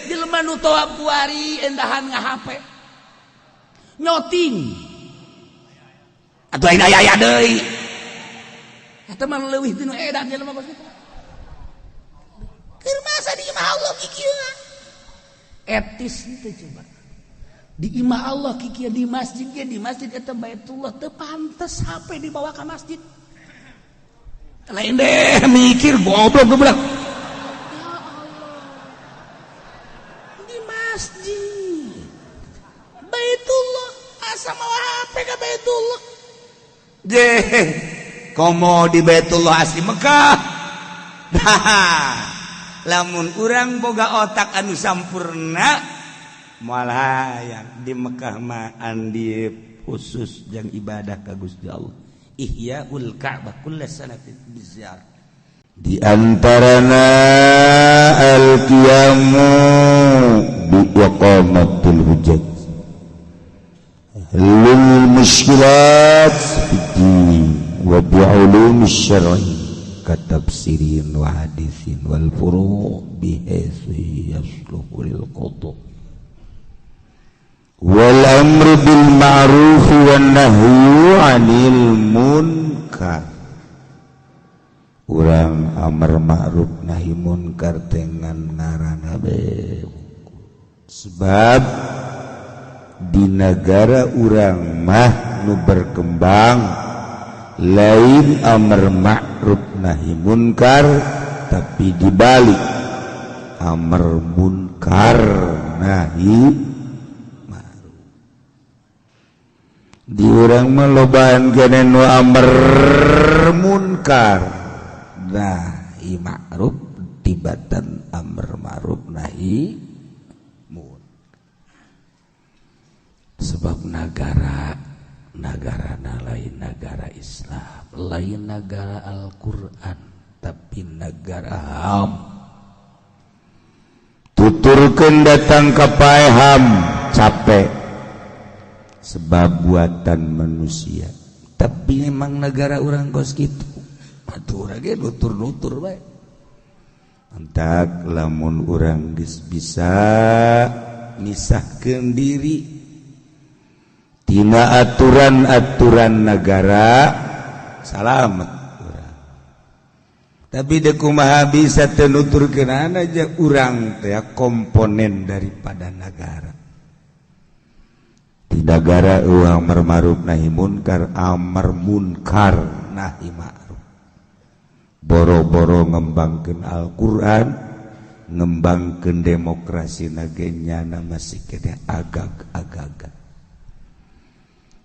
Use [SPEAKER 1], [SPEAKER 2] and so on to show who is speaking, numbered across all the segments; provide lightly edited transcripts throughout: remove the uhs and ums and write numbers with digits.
[SPEAKER 1] Jelema nu tawaf kuari endahan nga-HP. Nyoting. Atuh aing aya deui. Eta mah leuwih tinu edan jelema kos kitu. Keur masa di imah Allah kikieu. Etis teu coba. Di imah Allah kikieu di masjid ge di masjid eta Baitullah teu pantes HP dibawa ka masjid. Lain deh mikir goblok goblok. Ya Allah. Di masjid Baitullah asa mawa HP ka Baitullah. Deh, komo di Baitullah asli Mekah. Lamun urang boga otak anu sampurna moal hayang di Mekah mah andi khusus jang ibadah ka Gusti Allah. Ihyaul Ka'bah kulla sanatin biziar.
[SPEAKER 2] Di antarana al-qiyamu bi iqamatil hujjat lil mushkilat fid wa bi ulum syar'i katafsirin wa haditsin wal furu' bi haitsu yasluhu lil qada wal amru bil ma'ruf wan nahyu 'anil munkar. Urang amar ma'ruf nahi munkar dengan ngaranna be sebab di negara urang mah nu berkembang lain amar ma'ruf nahi munkar tapi dibalik amar munkar nahi ma'ruf. Di urang mah lobaan kene nu amar munkar nahi ma'ruf tibatan amar ma'ruf nahi munkar.
[SPEAKER 1] Sebab negara negara lain negara Islam, lain negara Al-Quran, tapi negara HAM.
[SPEAKER 2] Tuturkeun datang ka paeham capek sebab buatan manusia.
[SPEAKER 1] Tapi memang negara urang kos kitu. Atuh urang ge nutur-nutur bae.
[SPEAKER 2] Entak lamun urang geus bisa misahkeun diri tina aturan-aturan negara salamet urang. Tapi deuk kumaha bisa teu nuturkeun aja urang teh komponen daripada negara. Di negara uang amar ma'ruf nahi munkar, amar munkar nahi ma'ruf. Boro-boro ngembangkeun Al-Qur'an, ngembangkeun demokrasi nagenya masih kene agag-agagan.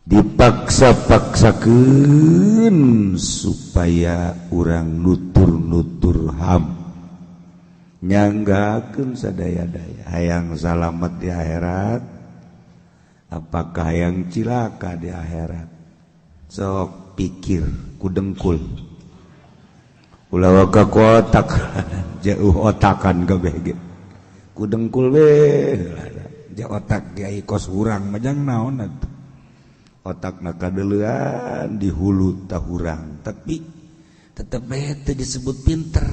[SPEAKER 2] Dipaksa-paksakeun supaya urang nutur-nutur HAM nyanggakeun sadaya-daya hayang salamet di akhirat apakah hayang cilaka di akhirat. Sok pikir ku dengkul ulah waka ku otak jauh otakan kabeh ge ku dengkul we ja otak kiai kos urang majang naon atuh otak nakadeuleuan di hulu tahurang tapi
[SPEAKER 1] tetep teh disebut pinter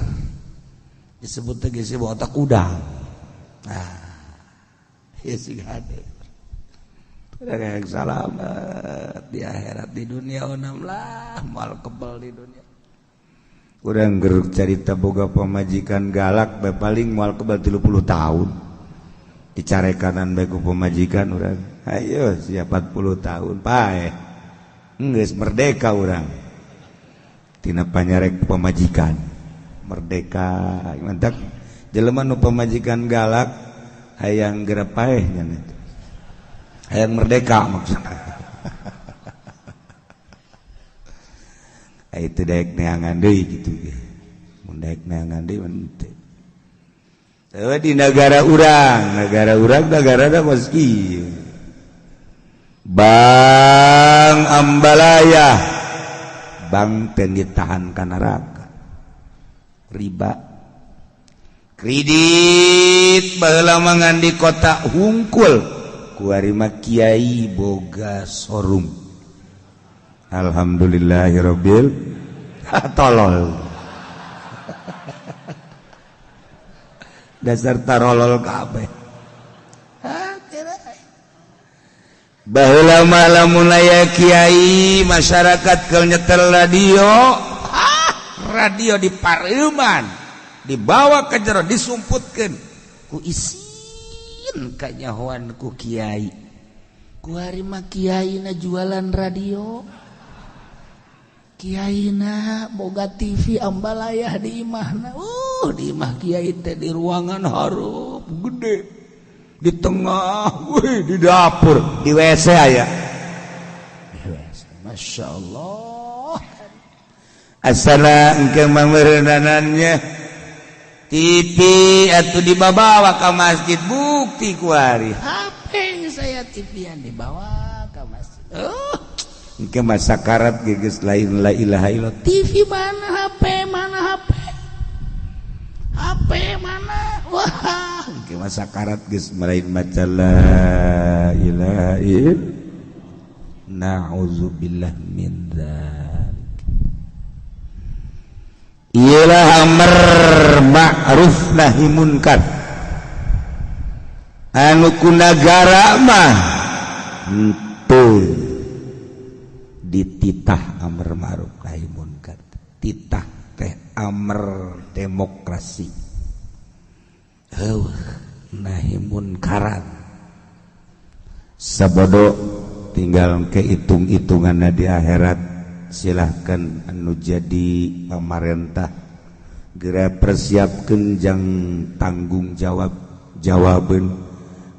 [SPEAKER 1] disebut teh geus otak udang. Nah ya sih hade yang salamet di akhirat di dunia onam lah moal kebal di dunia.
[SPEAKER 2] Urang geruk carita boga pamajikan galak bae paling moal kebal 30 tahun dicarekanan bae ku pamajikan urang. Ayo siap 40 tahun pae geus merdeka urang tina panyarek pamajikan merdeka. Mantak jelema nu pamajikan galak hayang geura paeh nya itu hayang merdeka maksudna. Itu daek neangan deui kitu ge mun daek neangan deui mun teu. Di negara urang negara kos kieu. Bang Ambalaya bang teu ditahan ka neraka riba kredit baheula mah ngan di kota hungkul kuari mah kiai boga sorum. Alhamdulillahirabbil tolol. Dasar tarolol kabeh. Baheula mah lamun aya kiai masyarakat keur nyetel radio, radio di pareuman dibawa ke jero disumputkeun ku isin kanyahoan ku kiai.
[SPEAKER 1] Ku ari mah kiaina jualan radio, kiaina boga TV ambalayah di imahna. Di imah kiai teh di ruangan hareup gede,
[SPEAKER 2] di tengah, wih, di dapur, di WC aya.
[SPEAKER 1] Di WC, Masya Allah.
[SPEAKER 2] Asana engke mangmeureunan TV atuh dibawa ka masjid bukti ku ari.
[SPEAKER 1] HP saya TV-an dibawa ke masjid.
[SPEAKER 2] Engke mah sakarat geus lain la ilaha illallah.
[SPEAKER 1] TV mana, HP mana, HP HP mana, wah
[SPEAKER 2] engke mah sakarat geus lain maca la ilaha illallah. Na'udzubillah min dzalik. Ialah amar ma'ruf nahi munkar. Anu ku nagara mah henteu dititah amar ma'ruf nahi munkar. Titah teh amar demokrasi. Heuh, nahi munkaran. Sabodo tinggal ke hitung-hitunganna di akhirat. Silahkan anu jadi pamarentah geura persiapkeun jang tanggung jawab jawaban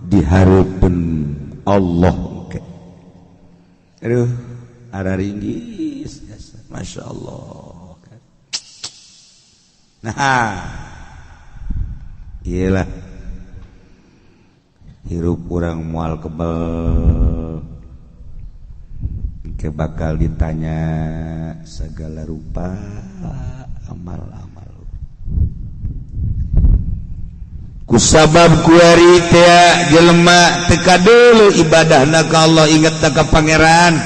[SPEAKER 2] di hareupeun Allah. Oke. Aduh, ara ringgis Masya Allah. Nah, iyalah hirup urang moal kebel ke bakal ditanya segala rupa amal-amal. Kusabab kuari teh jelema teka dulu ibadahna ka Allah, inget ka pangeran,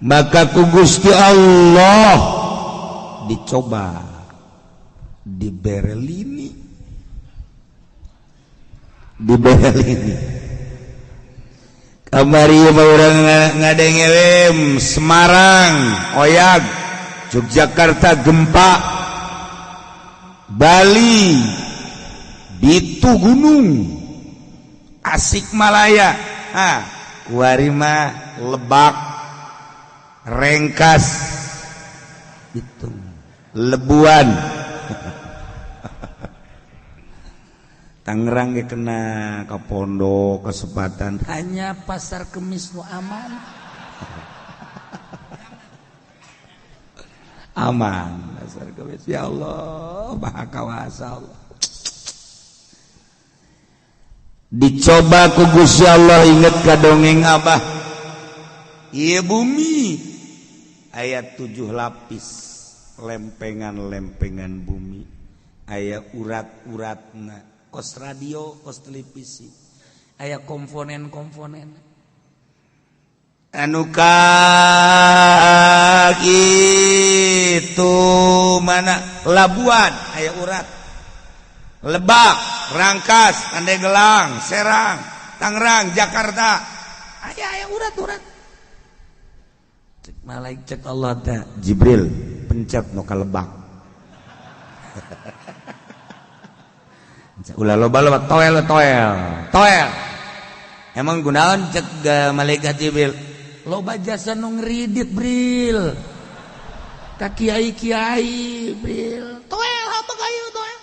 [SPEAKER 2] maka ku Gusti Allah dicoba diberelini, diberelini. Kamari urang ngadenge Semarang oyag, Yogyakarta gempa, Bali Bitu gunung, Tasikmalaya, kuari mah Lebak, Rengkas, Bitung, Lebuan. Tangerang ge kena ke pondok kesempatan
[SPEAKER 1] hanya pasar Kemis nu aman.
[SPEAKER 2] Aman pasar Kemis, ya Allah maha kawasa Allah. Dicoba ku Gusti Allah, inget ka dongeng Abah. Ieu bumi aya 7 lapis lempengan-lempengan bumi, aya urat-uratna, kos radio, kos televisi,
[SPEAKER 1] aya komponen-komponen.
[SPEAKER 2] Anu ka itu mana Labuan aya urat, Lebak, Rangkas, Pandeglang, Serang, Tangerang, Jakarta,
[SPEAKER 1] aya aya urat-urat.
[SPEAKER 2] Cek malaik, cek Allah teh Jibril pencet nu ka Lebak. Ulah loba-loba toel toel toel. Emang gunaon cek malaikat Jibril?
[SPEAKER 1] Loba jasa nu ngridit Bril. Ka kiai-kiai Bril. Toel apa kayu toel?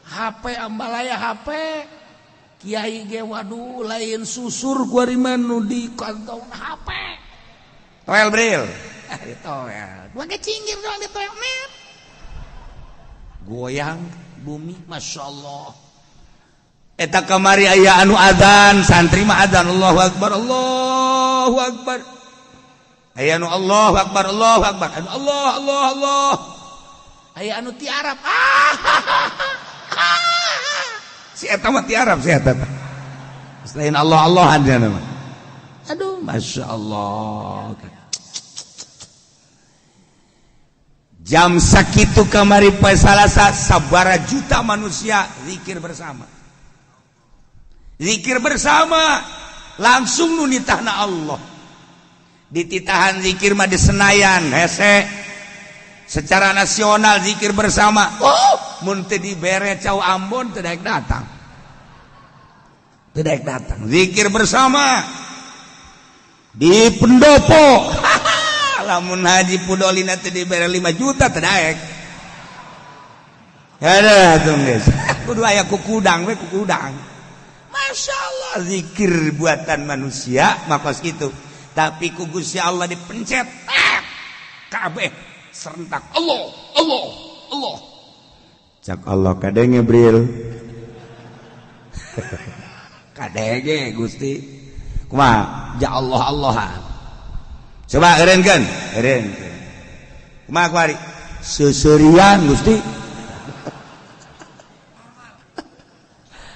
[SPEAKER 1] HP ambalaya HP. Kiai ge waduh lain susur ku ari mah nu di kantong HP.
[SPEAKER 2] Toel Bril.
[SPEAKER 1] Toel. Gua ge cinggir doang di toel net. Goyang bumi, Masya Allah.
[SPEAKER 2] Eta kamari aya anu adzan, santri mah adzan Allahu Akbar, Allahu Akbar. Aya anu Allahu Akbar, Allahu Akbar. Anu Allah, Allah, Allah.
[SPEAKER 1] Aya anu ti Arab.
[SPEAKER 2] Si eta mah ti Arab si eta. Selain Allah Allahan dia mah. Aduh, Masya Allah. Jam sakitu kamari poe Salasa sabara juta manusia zikir bersama. Zikir bersama langsung nu nitahna Allah. Dititahan zikir mah di Senayan hese. Secara nasional zikir bersama. Oh, mun teu dibere cau Ambon teu daek datang. Teu daek datang. Zikir bersama di pendopo. Lamun Haji Pudolina teu dibere 5 juta teu daek. Aduh tuh geus. Kudu aya kukudang we kukudang. Masya Allah zikir buatan manusia makos kitu. Tapi ku Gusti Allah dipencet. Kabeh serentak Allah, Allah, Allah. Cak Allah kadenge Bril. Kadenge Gusti. Kumaha? Ja Allah Allahan. Coba eureunkeun, eureunkeun. Kumaha kuari? Seuseurian Gusti.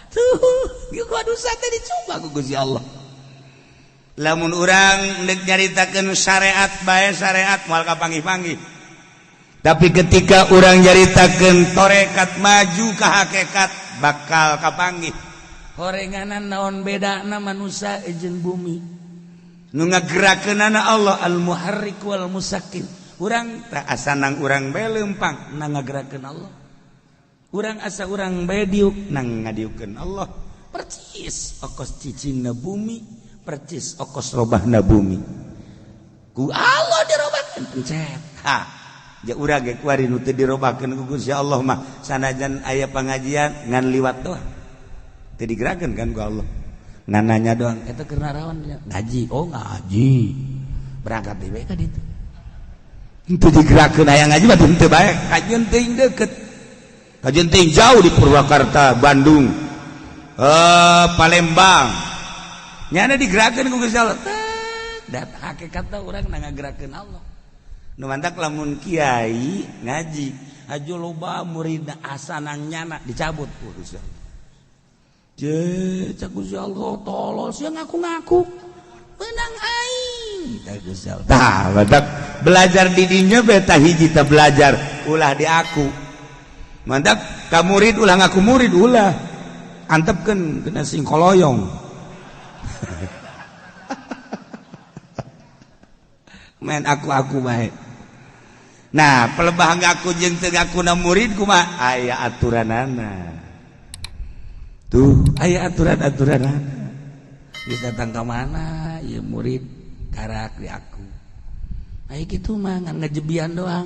[SPEAKER 2] Tuh, gua dosa teh dicoba ku Gusti Allah. Lamun urang deuk nyaritakeun syariat bae syariat moal kapanggih-panggih. Tapi ketika urang nyaritakeun tarekat maju ka hakikat bakal kapanggih.
[SPEAKER 1] Horenganan naon bedana manusia jeung bumi.
[SPEAKER 2] Nu ngagerakeunana Allah al-muharrik wal musakkin. Urang tah asa nang urang bae leumpang
[SPEAKER 1] nang ngagerakeun Allah. Urang asa urang bae diuk
[SPEAKER 2] nang ngadiukeun Allah.
[SPEAKER 1] Percis okos cicingna bumi, percis okos robahna bumi. Ku Allah dirobahkeun pencet.
[SPEAKER 2] Ha, ja urang ge kuari nu teu dirobahkeun ku Gusti Allah mah sanajan aya pangajian ngan liwat doang. Teu digerakeun kan ku Allah.
[SPEAKER 1] Ngan nanya doang, eta keur naraon ngaji. Oh, ngaji. Berangkat deui ka ditu.
[SPEAKER 2] Teu digerakeun aya ngaji mah teu bae, kajeun teuing deukeut. Kajeun teuing jauh di Purwakarta, Bandung, Palembang. Nyana digerakeun ku Gusti Allah.
[SPEAKER 1] Dat hakikatna urang na ngagerakeun Allah.
[SPEAKER 2] Nu mantak lamun kiai ngaji,
[SPEAKER 1] aju loba muridna asa nang nyana dicabut ku Gusti Allah. Je, cak Gusti Allah tolol sia ngaku-ngaku. Menang aing tah Gusti Allah.
[SPEAKER 2] Tah, mantak belajar di dinya bae tah hiji tah belajar ulah di aku. Mantak ka murid ulah ngaku murid ulah. Antepkeun kena sing koloyong. Main aku-aku bae. Nah, pelebah ngaku jeung teu ngakuna murid kumaha? Aya aturanana. Tuh, aya aturan-aturanana.
[SPEAKER 1] Geus datang ka mana ieu murid karak di aku. Aya kitu mah ngan ngejebian doang.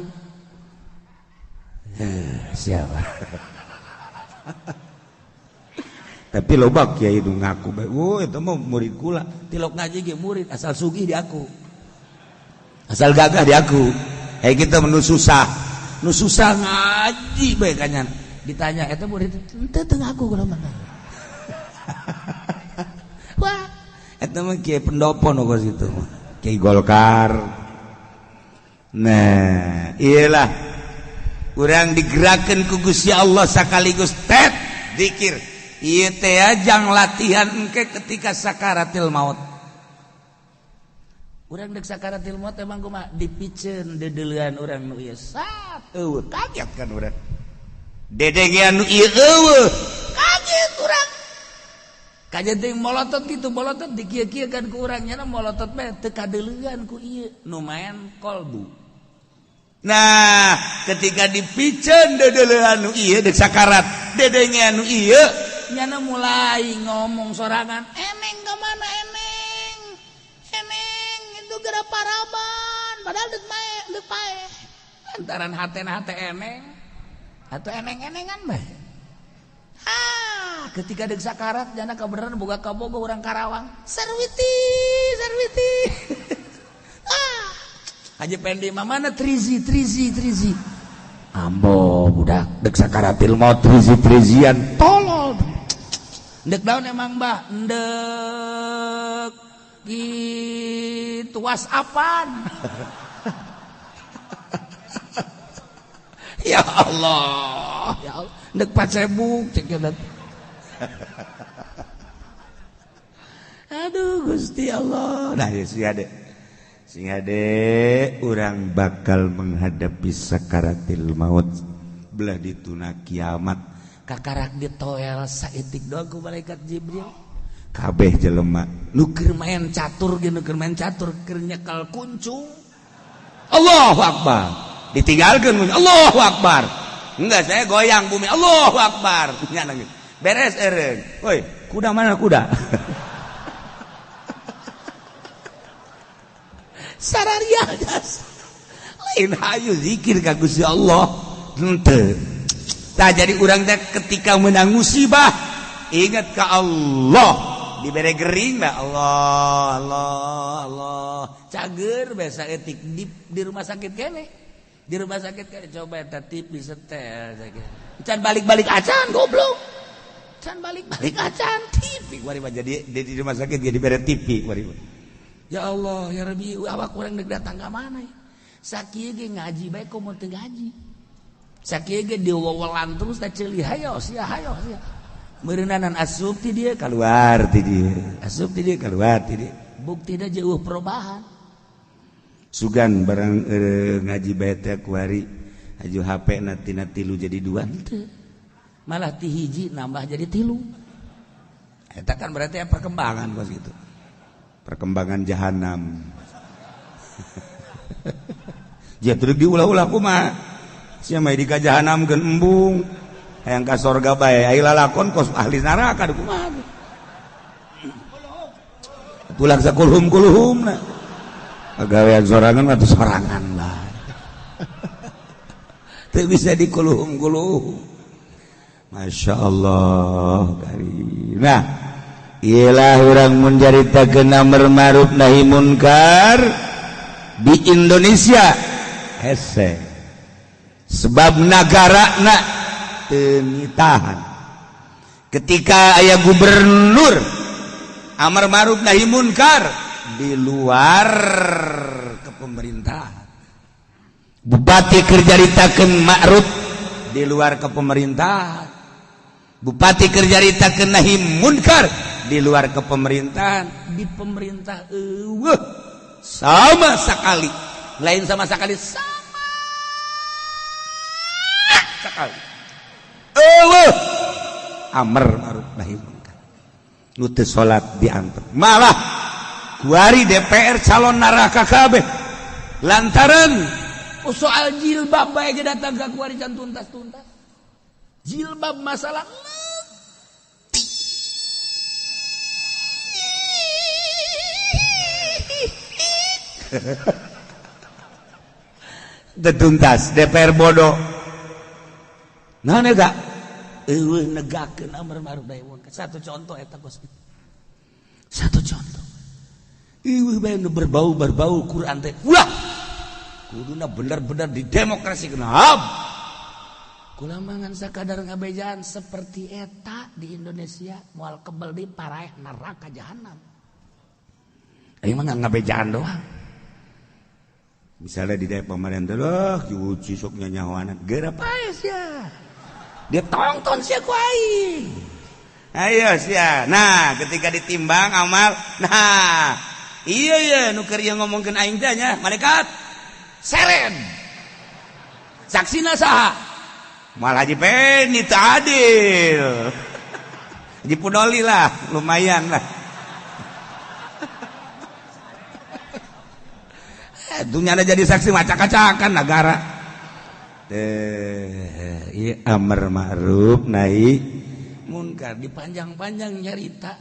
[SPEAKER 2] Siapa? Tapi loba kiai nu ngaku bae, "Woi, eta mah murid kula."
[SPEAKER 1] Tilok ngaji ge murid asal sugih di aku.
[SPEAKER 2] Asal gagah di aku. Hei kita menu susah.
[SPEAKER 1] Nu susah ngaji bae kanyan. Ditanya eta murid henteu teu ngaku kula mah. Wah,
[SPEAKER 2] eta mah kiai pendopo nu kos kitu mah. Kiai Golkar. Nah, iyalah. Urang digerakkeun ku Gusti Allah sakaligus tet zikir. Ieu teh jang latihan engke ketika sakaratil maut.
[SPEAKER 1] Urang dek sakaratil maut emang kumaha dipiceun deudeulean urang nu ieu sat
[SPEAKER 2] eueuh kaget kan urang. Dedengean nu ieu eueuh
[SPEAKER 1] kaget urang. Kaget teh molotot kitu molotot dikieu-kieu kan ku urang nya molotot bae teu kadeuleuan ku ieu nu maen kolbu.
[SPEAKER 2] Nah, ketika dipiceun deudeulean nu ieu dek sakarat, dedengean nu ieu
[SPEAKER 1] nyana mulai ngomong sorangan, eneng ke mana eneng? Eneng itu geura paraban, padahal deuk mae, deuk pae. Lantaran hatena hate eneng atau eneng-enengan bae. Ah, ketika deuk sakarat jana kabeneran boga kabogo urang Karawang. Sarwiti, sarwiti. Ah, Haji Pendi mah mana trizi, trizi, trizi. Ambo budak dek sakaratil maut trizi trizian tolol. Ndek daun emang bah ndek gitu whatsappan. Ya Allah, ya Allah. Ndek Facebook cek. Aduh Gusti Allah.
[SPEAKER 2] Nah ya sia deh. Sing hade urang bakal menghadapi sakaratil maut belah dituna kiamat
[SPEAKER 1] kakarak ditoel saeutik doang ku malaikat Jibril.
[SPEAKER 2] Kabeh jelema
[SPEAKER 1] nu keur main catur ge nu keur main catur keur nyekel kuncung.
[SPEAKER 2] Allahu Akbar. Ditinggalkeun Allahu Akbar. Enggak, saya goyang bumi Allahu Akbar. Nya beres eureun. Woi, kuda mana kuda?
[SPEAKER 1] Sararia jas.
[SPEAKER 2] Lain hayu zikir ka Gusti Allah. Henteu. Tah jadi urang teh ketika menang musibah ingat ka Allah. Dibere gering lah Allah Allah Allah.
[SPEAKER 1] Cager biasa etik di rumah sakit kene. Di rumah sakit kene coba eta TV setel. Can balik-balik acan goblok. Can balik-balik acan TV.
[SPEAKER 2] Kuari mah jadi di rumah sakit ge dibere TV kuari mah.
[SPEAKER 1] Ya Allah, ya Rabbi, awak kurang dek datang ka mana ya? Sakieu ge ngaji bae komo teu ngaji. Sakieu ge diwewelan terus teh ceuli hayo sia hayo sia. Meureunanan asup ti dieu
[SPEAKER 2] keluar ti dieu, asup ti dieu keluar ti dieu.
[SPEAKER 1] Buktina jauh perubahan.
[SPEAKER 2] Sugan barang ngaji bae teh kuari aju HP na tina 3 jadi 2
[SPEAKER 1] henteu. Malah ti hiji nambah jadi 3.
[SPEAKER 2] Eta kan berarti perkembangan kos gitu. Perkembangan jahanam. Dia terus diulah-ulah kumaha. Sia mah di ka jahanam keun embung. Hayang ka sorga bae, ai lalakon kos ahli neraka kumaha. Tulang sakulhum kulhumna. Pagawean sorangan atuh sorangan lah. Teu bisa dikuluhum kuluhum. Masya Allah karim. Nah, iyalah urang mun caritakeun amar ma'ruf nahi munkar di Indonesia hese. Sebab nagarana teu nitahan. Ketika aya gubernur amar ma'ruf nahi munkar di luar kepemerintahan. Bupati keur caritakeun ma'ruf di luar kepemerintahan. Bupati keur caritakeun nahi munkar di luar kepemerintahan,
[SPEAKER 1] di pemerintah eueuh
[SPEAKER 2] sama sekali,
[SPEAKER 1] lain sama sekali, sama
[SPEAKER 2] sekali eueuh amar ma'ruf nahi munkar. Nu teu salat diantep, malah kuari DPR calon neraka kabeh lantaran
[SPEAKER 1] soal jilbab bae ge datang ka kuari can tuntas-tuntas. Jilbab masalah
[SPEAKER 2] tuntas DPR bodoh. Nah nega
[SPEAKER 1] eueuh negakeun amar ma'ruf nahi munkar. Satu contoh eta kos kitu. Satu contoh. Eueuh bae nu berbau-berbau Quran teh. Ulah.
[SPEAKER 2] Kuduna bener-bener didemokrasikeun. Hab.
[SPEAKER 1] Kulamangan sakadar ngabejaan seperti eta di Indonesia moal kebel di paraeh neraka jahanam.
[SPEAKER 2] Aing mah ngabejaan doang. Misalnya di daerah pemerintah loh, diuji sok nyanyawanan, geura pae sia. Dia tonton sia ku aing. Ayo sia. Nah, ketika ditimbang amal, nah, iya iya nu keur ieu ngomongkeun aing teh nya, malaikat.
[SPEAKER 1] Seren. Saksina saha?
[SPEAKER 2] Moal Haji Peni teu adil. Haji Pudoli lah, lumayan lah. Dunia ada jadi saksi macak-macakan negara. Teh, iya amar ma'ruf nahi
[SPEAKER 1] munkar dipanjang-panjang nyarita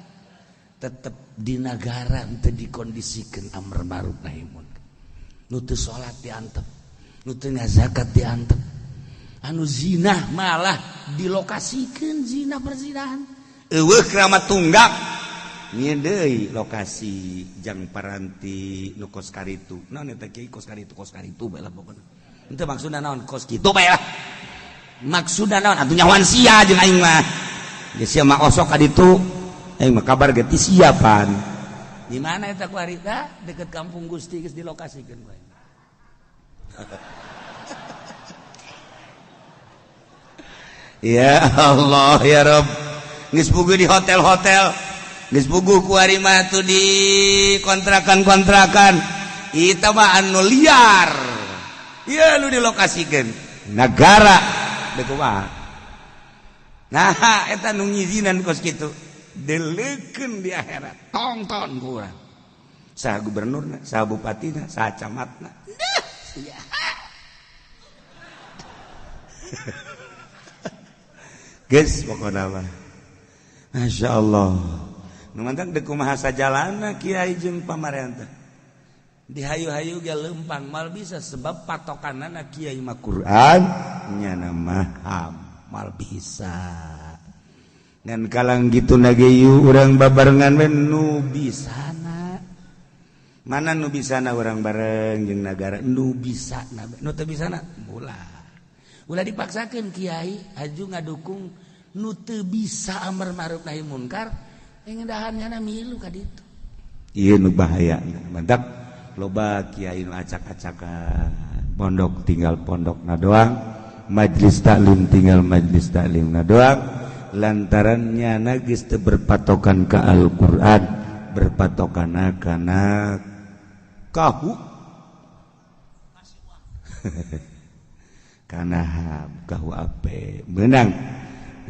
[SPEAKER 1] tetep di negara teu dikondisikeun amar ma'ruf nahi munkar. Nu teu salat diantep, nu teu ngazakat diantep. Anu zina malah dilokasikeun zina perzinahan.
[SPEAKER 2] Eueuh keramat tunggak. Nyeun deui lokasi jang paranti nu kos karitu. Naon eta kiai kos karitu bae lah pokona. Henteu maksudna naon kos kitu bae lah. Maksudna naon atuh nyawan sia jeung aing mah. Geus sia mah osok ka ditu. Aing mah kabar ge ti siapan.
[SPEAKER 1] Di mana eta ku harita? Deket Kampung Gusti geus dilokasikeun ku aing.
[SPEAKER 2] Ya Allah ya Rabb. Geus puguh di hotel-hotel. Geus puguh ku ari mah tuh di kontrakan-kontrakan. Itu mah anu liar. Ieu nu dilokasikeun negara deuk kumaha. Nah, eta nu ngizinan kos kitu deleukeun di akhirat. Tongton ku urang. Saha gubernurna, saha bupatina, saha camatna. Nah, sia. Geus pokona mah. Masya Allah. Nu mantap deuk kumaha sajalana kiai jeung pamarentah. Dihayu-hayu ge lempang mal bisa sebab patokanana kiai mah Quran nyana mah HAM mal bisa. Ngan kalang gitu nage yu urang babarengan we nu bisana. Mana nu bisana urang bareng jeung nagara nu bisana, nu teu bisana ulah. Ulah dipaksakeun kiai haju ngadukung nu teu bisa amar ma'ruf nahi munkar ngedahan nyana milu ka ditu. Ieu nu bahaya. Mantap loba kiai nu acak-acakan. Pondok tinggal pondokna doang, majlis taklim tinggal majlis taklimna doang. Lantaran nyana geus teu berpatokan ka Al-Qur'an, berpatokanna kana kahu. Kana kahu ape menang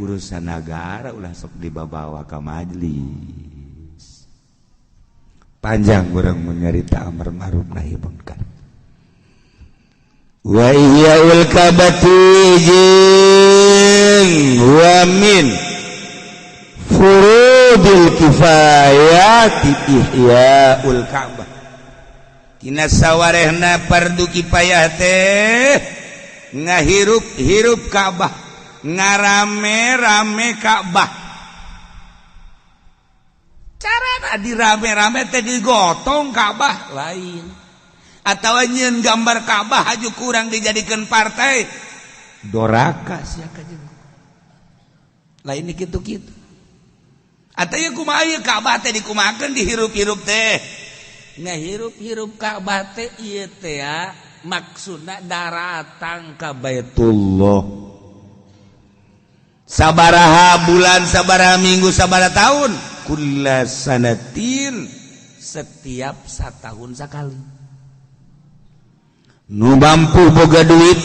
[SPEAKER 2] urusan negara ulah sok dibawa ka majlis. Panjang urang menyarita amar ma'ruf nahi munkar. Wa ihyaul kabati jeung wa min furudil kifayati ihyaul Ka'bah. Tina sawarehna fardu kifayah teh ngahirup-hirup Ka'bah, ngarame-rame Ka'bah. Carana dirame-rame teh digotong Ka'bah lain, atau nyieun gambar Ka'bah aju kurang dijadikan partai doraka sia ka jeung lain kitu-kitu. Atau ieu kumaha ieu Ka'bah teh dikumahakeun dihirup-hirup teh ngahirup-hirup Ka'bah teh ieu teh ya maksudna daratang ka Baitullah. Sabaraha bulan, sabaraha minggu, sabaraha tahun, kulla sanatin, setiap satahun sakali. Nu mampu boga duit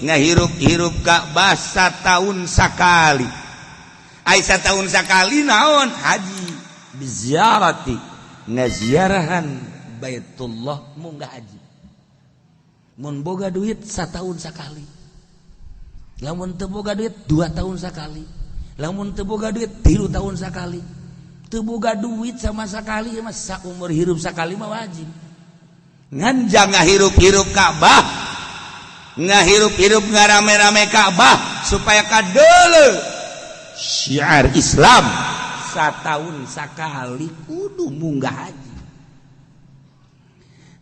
[SPEAKER 2] ngahirup-hirup Ka'bah satahun sakali. Ai satahun sakali naon? Haji biziarati, ngaziarahan Baitullah munggah haji. Mun boga duit satahun sakali. Lamun teu boga duit 2 tahun sakali. Lamun teu boga duit 3 tahun sakali. Teu boga duit sama sakali mah saumur hirup sakali mah wajib. Ngan jangan ngahirup-hirup Ka'bah, ngahirup-hirup ngarame-rame Ka'bah supaya kadeuleu syiar Islam satahun sakali kudu munggah haji.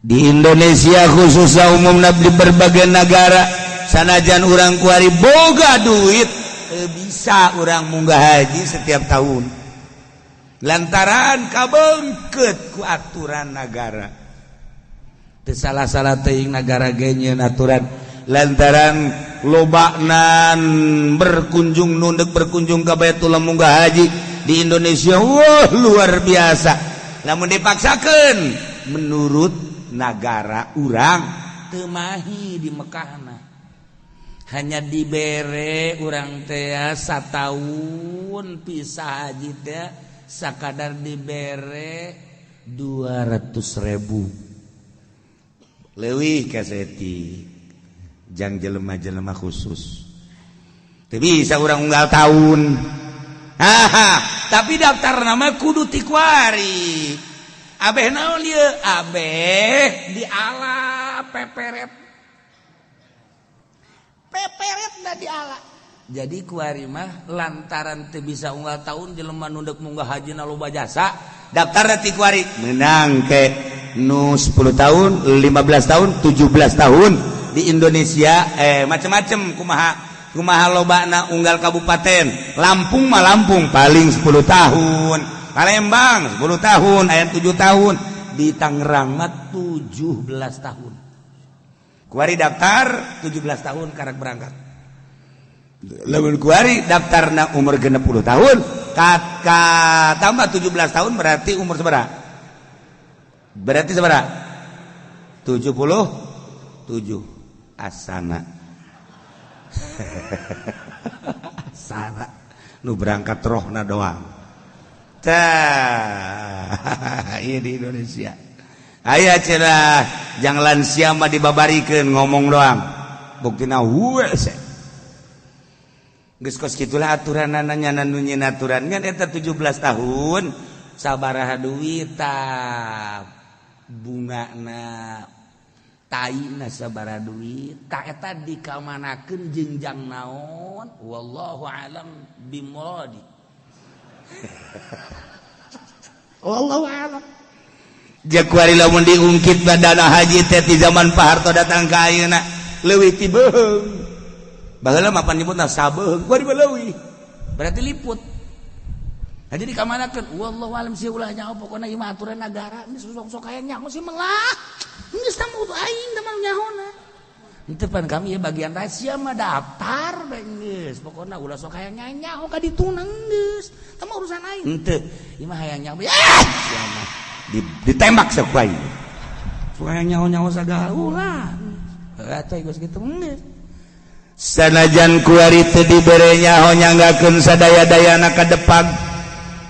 [SPEAKER 2] Di Indonesia khususnya umumna di berbagai negara sanajan urang kuari boga duit bisa urang munggah haji setiap tahun lantaran kabengket ku aturan negara. Teu salah-salah teuing nagara ge nyieun aturan lantaran lobaknan berkunjung nundek berkunjung ke Baitullah munggah haji di Indonesia, wah luar biasa. Namun dipaksakan menurut nagara urang teu mahi di Mekahna. Hanya dibere urang teh satahun pisah haji teh sakadar dibere 200.000 leuwih kaseti jang jelema-jelema khusus. Teu bisa urang unggal tahun. Haha, tapi daftar nama kudu ti kuari. Abeh naon ieu? Abeh diala peperet. Peperet da diala. Jadi kuari mah lantaran teu bisa unggal tahun jelema nu deuk munggah haji na loba jasa, daftar ti kuari menang ke nu 10 tahun, 15 tahun, 17 tahun di Indonesia macem-macem kumaha kumaha lobana unggal kabupaten. Lampung mah Lampung paling 10 tahun, Palembang 10 tahun, aya 7 tahun, di Tangerang mah 17 tahun. Kuari daftar 17 tahun karak berangkat. Lamun kuari daftarna umur 60 tahun, ka tambah 17 tahun berarti umur sabaraha? Berarti sabaraha? 77 asana asana nu berangkat rohna doang. Tah, ieu di Indonesia aya cenah jang lansia mah dibabarikeun ngomong doang, buktina hese. Geus kos kitulah aturanana, nyana nu nyieun aturan kan eta 17 tahun sabaraha duit tah, bungana taina sabaraha duit tah, eta dikamanakeun jeung jang naon, wallahu alam bimuradi, wallahu alam. Jakuari lamun diungkit dana haji teh ti zaman Pak Harto datang ka ayeuna leuwih ti beuheung. Baheula mah pan nyebutna sabeuheung, kuari mah leuwih.
[SPEAKER 1] Berarti liput. Nah, jadi kamanakeun, wallahu alam sih, ulah nyaho, pokona ieu mah aturan negara. Geus sok-sok aya nyaho sih melah. Geus tamu aing teh mah nyahona. Itu pan kami ya bagian rahasia mah daftar bae geus. Pokona ulah sok hayang nyaho ka dituna geus. Tah mah urusan aing. Henteu. Ieu mah hayang nyaho. Ah, sia mah.
[SPEAKER 2] Ditembak sok bae.
[SPEAKER 1] Sok hayang nyaho-nyaho sagala ulah. Heuh atuh geus kitu geus.
[SPEAKER 2] Sanajan kuari teu dibere nyaho nyanggakeun sadaya-dayana ka depan,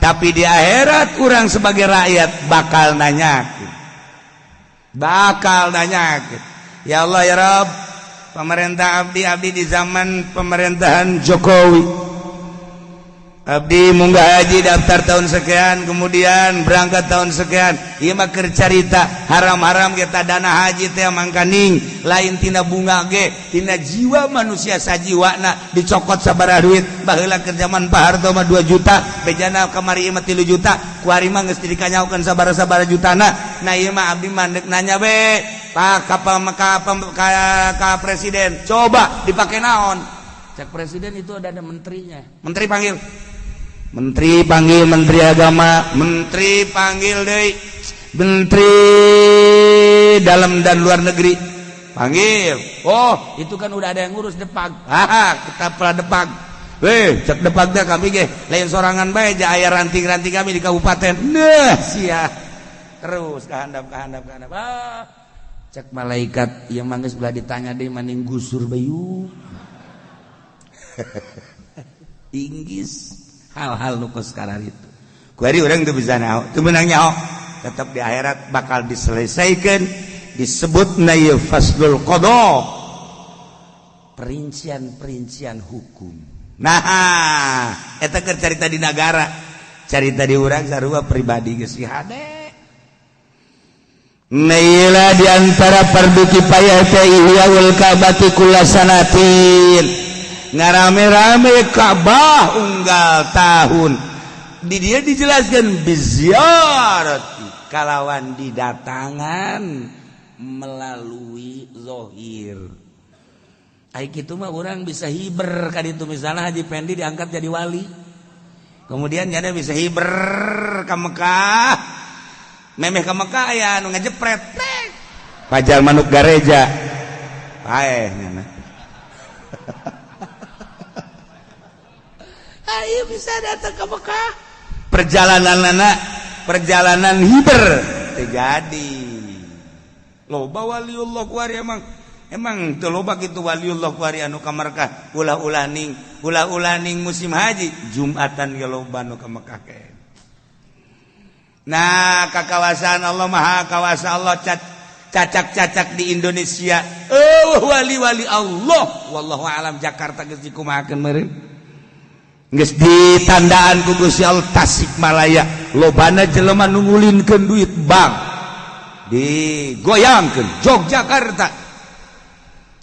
[SPEAKER 2] tapi di akhirat urang sebagai rakyat bakal nanyakeun. Bakal nanyakeun. Ya Allah ya Rabb, pemerintah abdi, abdi di zaman pemerintahan Jokowi. Abdi munggah haji daftar tahun sekian, kemudian berangkat tahun sekian. Ieu mah keur carita haram-haram kita dana haji teh mangkaning lain tina bunga ge, tina jiwa manusia sajiwana dicokot sabaraha duit. Baheula keur zaman Pak Harto mah 2 juta, bejana kamari mah 3 juta, kuari mah geus dikanyaokeun sabaraha-sabaraha jutana. Nah, ieu mah abdi mah deuk nanya be, Pak ka, ka, ka, ka presiden, coba dipake naon?
[SPEAKER 1] Cek presiden itu ada menterinya.
[SPEAKER 2] Menteri panggil. Menteri panggil Menteri Agama, Menteri panggil deui, Menteri Dalam dan Luar Negeri panggil.
[SPEAKER 1] Oh, itu kan udah ada yang ngurus Depag.
[SPEAKER 2] Ah, kita pernah Depag. Weh, cek Depag teh kami ge lain sorangan bae ja, aya ranting-ranting kami di kabupaten. Nah, sia.
[SPEAKER 1] Terus kehandap kehandap kehandap. Ah, cek malaikat yang mangges belah ditanya deh maning gusur bayu.
[SPEAKER 2] Inggris hal-hal nu kos itu. Kuari urang teu bisa nyaho, teu meunang nyaho. Tetap di akhirat bakal diselesaikan, disebut na ieu faslul qada. Perincian-perincian hukum. Nah, eta keur carita di nagara, carita di urang sarua pribadi geus hade. Naila di antara fardu kifayah teh ihyaul Ka'bati kulla sanatin, ngarame-rame Ka'bah unggal tahun. Di dia dijelaskan biziarati kalawan didatangan
[SPEAKER 1] Melalui zohir. Ai kitu mah orang bisa hiber ka ditu, misalnya Haji Pendi diangkat jadi wali.
[SPEAKER 2] Kemudian nyana bisa hiber ka Mekah, memeh ka Mekah aya anu ngejepret pajar manuk gareja paeh nyana.
[SPEAKER 1] Ayo bisa datang ke Mekah.
[SPEAKER 2] Perjalanan anak perjalanan hiber terjadi. Loba waliullah kuari, emang emang teu loba kitu waliullah kuari anu ka Mekah, ulah-ulah ning ulah-ulah ning musim haji, Jumatan ge loba nu ka Mekah ke. Nah, ka kawasan Allah Maha Kawasa Allah cacak-cacak di Indonesia. Oh, wali-wali Allah, wallahu alam Jakarta geus dikumahakeun meureun. Geus ditandaan ku Gusti Allah Tasikmalaya lobana jelema nu ngulinkeun duit bank digoyangkeun, Yogyakarta,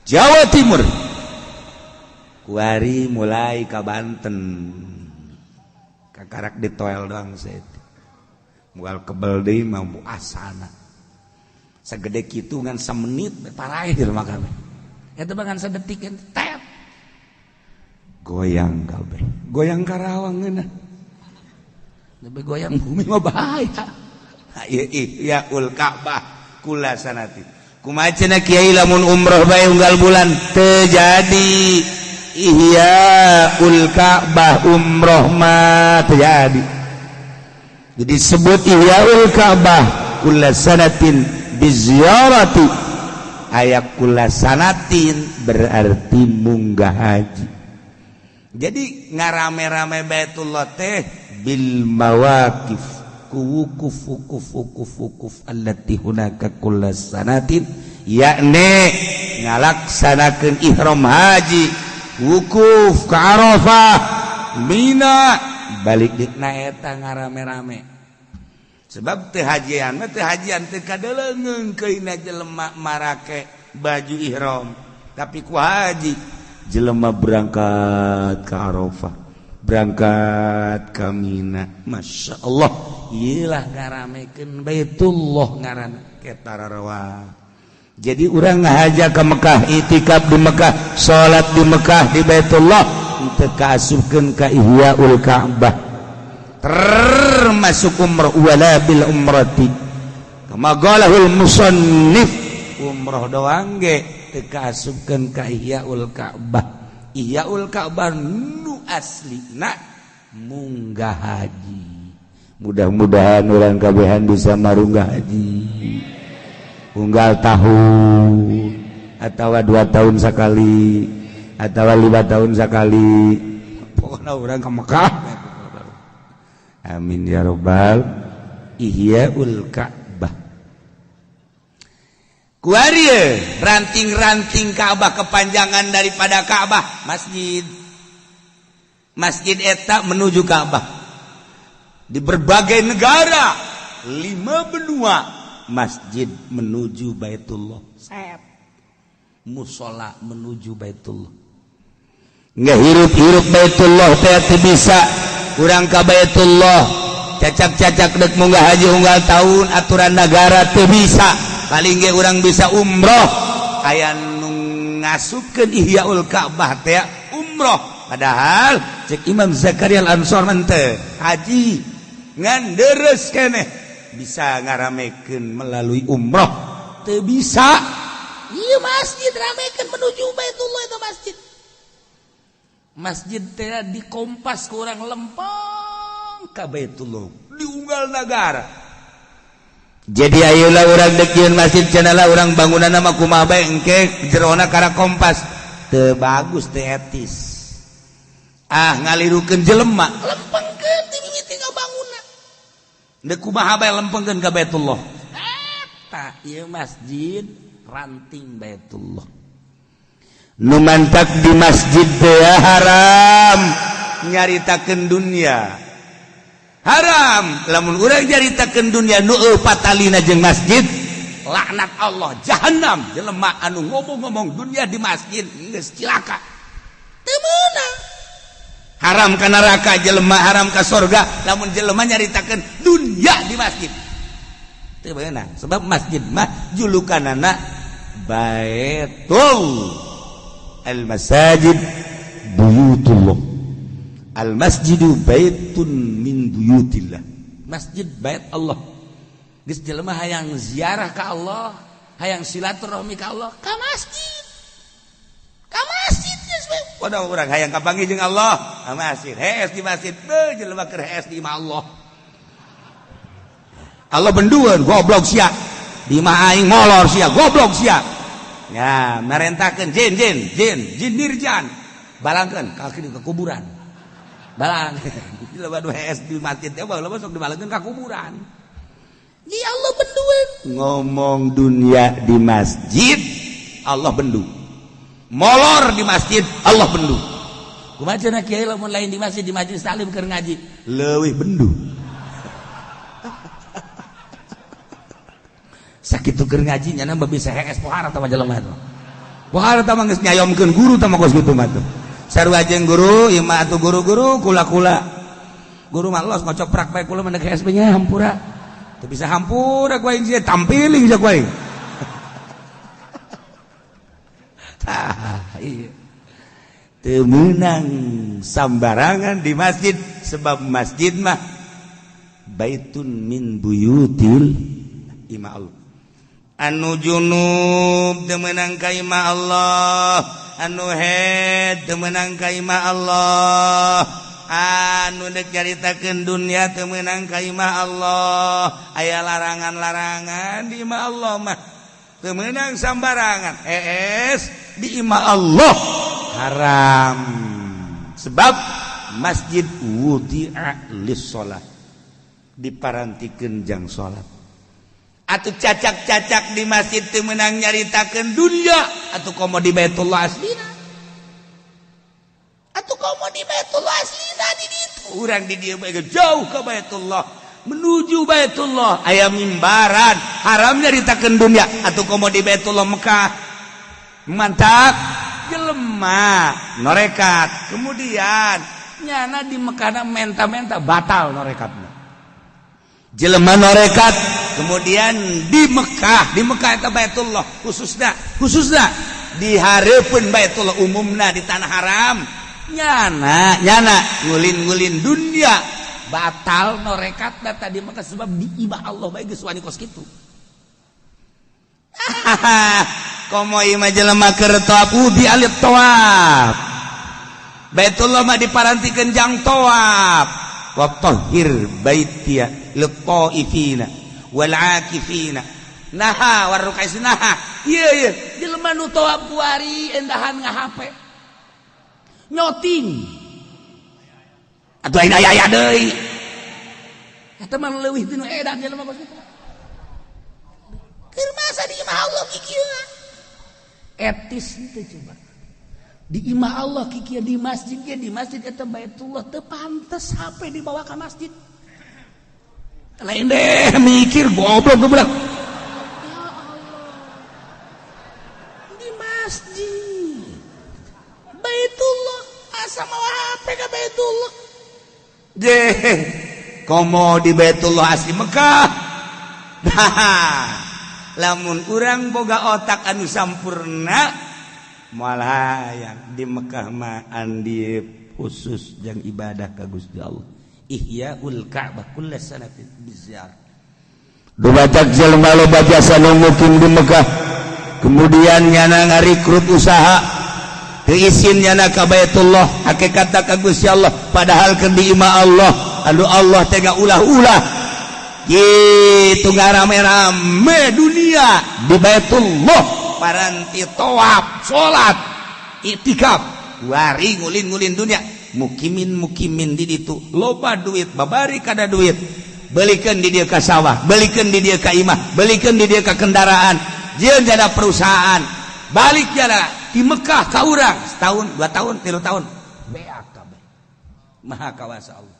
[SPEAKER 2] Jawa Timur, kuari mulai ka Banten kakarak ditoel doang saya moal kebel deui mah asana segede kitu ngan samenit
[SPEAKER 1] Paraeh jelema kabeh. Eta mah ngan sedetik tep.
[SPEAKER 2] Goyang kabeh, goyang Karawang ngeunah.
[SPEAKER 1] Lebih goyang bumi mah bahaya.
[SPEAKER 2] Iya ul Ka'bah kula sanati. Kumaha cenah kiai lamun umroh bae unggal bulan teu jadi ihya ul Ka'bah, umroh mah teu jadi. Jadi sebut ihya ul Ka'bah kula sanatin. Biziarati aya kula sanatin berarti munggah haji. Jadi ngarame-rame Baitullah teh bil mawaqif ku wukuf wukuf wukuf wukuf allati hunaka kulla sanatin, yakni ngalaksanakeun ihram haji, wukuf ka Arafah, Mina, balik dikna eta ngarame-rame. Sebab teu hajian mah teu hajian teu kadeleungeung keuna jelema marake baju ihram, tapi ku haji jelema berangkat ke Arafah, berangkat ke Mina. Masya Allah, iyalah ngaramekeun Baitullah ngaranna ketararawa. Jadi urang ngahaja ke Mekah, itikaf di Mekah, salat di Mekah di Baitullah, teu kaasupkeun ka Ihyaul Ka'bah, termasuk umrah wala bil umrati kama qalahul musannif. Umrah doang ge teu kaasupkeun ka Ihyaul Ka'bah. Ihyaul Ka'bah nu aslina munggah haji. Mudah-mudahan urang kabehan bisa marunggah haji unggal tahun atau 2 tahun sekali atau 5 tahun sekali, pokoknya urang ke Mekah. Amin ya robbal. Ihyaul Ka'bah kuari ranting-ranting Ka'bah kepanjangan daripada Ka'bah masjid. Masjid eta menuju Ka'bah di berbagai negara 5 benua masjid menuju Baitullah, set musola menuju Baitullah. Nggak hirup-hirup Baitullah teh bisa urang ka Baitullah cacak-cacak dek munggah haji unggal tahun aturan negara teu bisa, paling ge urang bisa umroh. Aya nu ngasupkeun Ihyaul Ka'bah teh umroh, padahal cek Imam Zakaria Al-Ansor mah teu haji ngan deres keneh bisa ngaramekeun melalui umroh teu bisa.
[SPEAKER 1] Ieu masjid ramekeun menuju Baitullah itu masjid. Masjid teh dikompas ku urang lempeng ka Baitullah diunggal nagara.
[SPEAKER 2] Jadi ayeuna urang deuk yeun masjid cenah lah urang bangunanna mah kumaha bae engke jerona kana kompas teu bagus teu etis. Ah ngalirukeun jelema
[SPEAKER 1] lempengkeun ti mimiti ngabangunna.
[SPEAKER 2] Deuk kumaha bae lempengkeun ka Baitullah.
[SPEAKER 1] Eta ieu masjid ranting Baitullah.
[SPEAKER 2] Nu mantak di masjid teh haram nyaritakeun dunia. Haram lamun urang nyaritakeun dunia nu patalina jeung masjid,
[SPEAKER 1] laknat Allah jahanam jelema anu ngomong-ngomong dunia di masjid geus cilaka. Teu meunang.
[SPEAKER 2] Haram ka neraka jelema, haram ka sorga lamun jelema nyaritakeun dunia di masjid. Teu meunang sebab masjid mah julukanana Baitul al-masajid buyutullah. Al-masjidu baitun min buyutillah.
[SPEAKER 1] Masjid bait Allah. Geus jelema hayang ziarah ka Allah, hayang silaturahmi ka Allah, ka masjid. Ka masjid geus we.
[SPEAKER 2] Waduh urang hayang kapanggih jeung Allah, ka masjid. Hees di masjid, beuh jelema keur hees di imah Allah. Allah bendueun goblok sia. Di imah aing molor sia, goblok sia. Ya, merentakeun jin jin jin jin nirjan.
[SPEAKER 1] Balangkeun ka ke kuburan. Balang.
[SPEAKER 2] Jelema nu hees di masjid teh baheula sok dibalangkeun ka kuburan.
[SPEAKER 1] Di Allah bendueun.
[SPEAKER 2] Ngomong dunia di masjid, Allah bendu. Molor di masjid, Allah bendu.
[SPEAKER 1] Kumaha cenah kiai lamun lain di masjid, di majelis taklim keur ngaji,
[SPEAKER 2] leuwih bendu.
[SPEAKER 1] Sakitu keur ngaji nya mah bisa hees pohara tah jelema teh.
[SPEAKER 2] Pohara tah mah geus nyayomkeun guru tah mah kos kitu mah tuh. Sarua jeung guru, ieu mah atuh guru-guru kula-kula.
[SPEAKER 1] Guru mah los ngocoprak bae kula mah deuk hees nya hampura.
[SPEAKER 2] Teu bisa hampura ku aing sia tampiling sia ku aing. Tah iya. Teu meunang sambarangan di masjid sebab masjid mah baitun min buyutil imah Allah. Anu junub teu meunang ka imah Allah, anu haid teu meunang ka imah Allah, Anu dek nyaritakeun dunya teu meunang ka imah Allah. Aya larangan-larangan di imah Allah mah. Teu meunang sambarangan. Es di imah Allah haram. Sebab masjid wudi'a lis-shalah, diparantikeun jang salat. Atuh cacak-cacak di masjid teu meunang nyaritakeun dunya, atuh komo di Baitullah aslina. Atuh komo di Baitullah aslina di ditu. Urang di dieu bae jauh ke Baitullah, menuju Baitullah aya mimbaran, haram nyaritakeun dunya, atuh komo di Baitullah Mekah. Mantap jelema norekat, kemudian nyana di Mekah menta-menta batal norekatna. Jelema norekat kemudian di Mekah eta Baitullah khususna di hareupeun Baitullah umumna di tanah haram nyana ngulin-ngulin dunia batal norekatna tadi Mekah sebab di imah Allah bae geus wani kos kitu. Komo ieu mah jelema keur tawaf di alit tawaf Baitullah mah diparantikeun jang tawaf wa tahhir baitiya lit-taifina wal akifina naha warukais naha ieu ieu jelema nu tawaf kuari endahan ngahape nyoting atuh aing aya deui eta mah leuwih tinu edan jelema kos kitu keur masa di imah Allah kikieu etis teu coba di imah Allah kikieu di masjid ge di masjid eta Baitullah teu pantes HP dibawa ka masjid. Lain deh mikir goblok goblok. Ya Allah. Di masjid Baitullah asa mawa HP ka Baitullah. Deh, komo di Baitullah asli Mekah. Lamun urang boga otak anu sampurna moal hayang di Mekah mah andi khusus jang ibadah ka Gusti Allah. Ihyaul Ka'bah kulla sanatin biziarah.
[SPEAKER 3] Dumatak jelema loba jasa nu mukim di Mekah, kemudian nyana ngarikrut usaha teu isin nyana ka Baitullah hakikatna ka Gusti Allah padahal keur di imah Allah anu Allah teh ulah-ulah kitu ngarame-rame dunia di Baitullah paranti tawaf salat iktikaf wari ngulin-ngulin dunia mukimin-mukimin di ditu loba duit babari kada duit belikeun di dieu ka sawah belikeun di dieu ka imah belikeun di dieu ka kendaraan jieun jada perusahaan balik jada di Mekah ka urang setahun 2 tahun 3 tahun beak kabeh maha kawasa Allah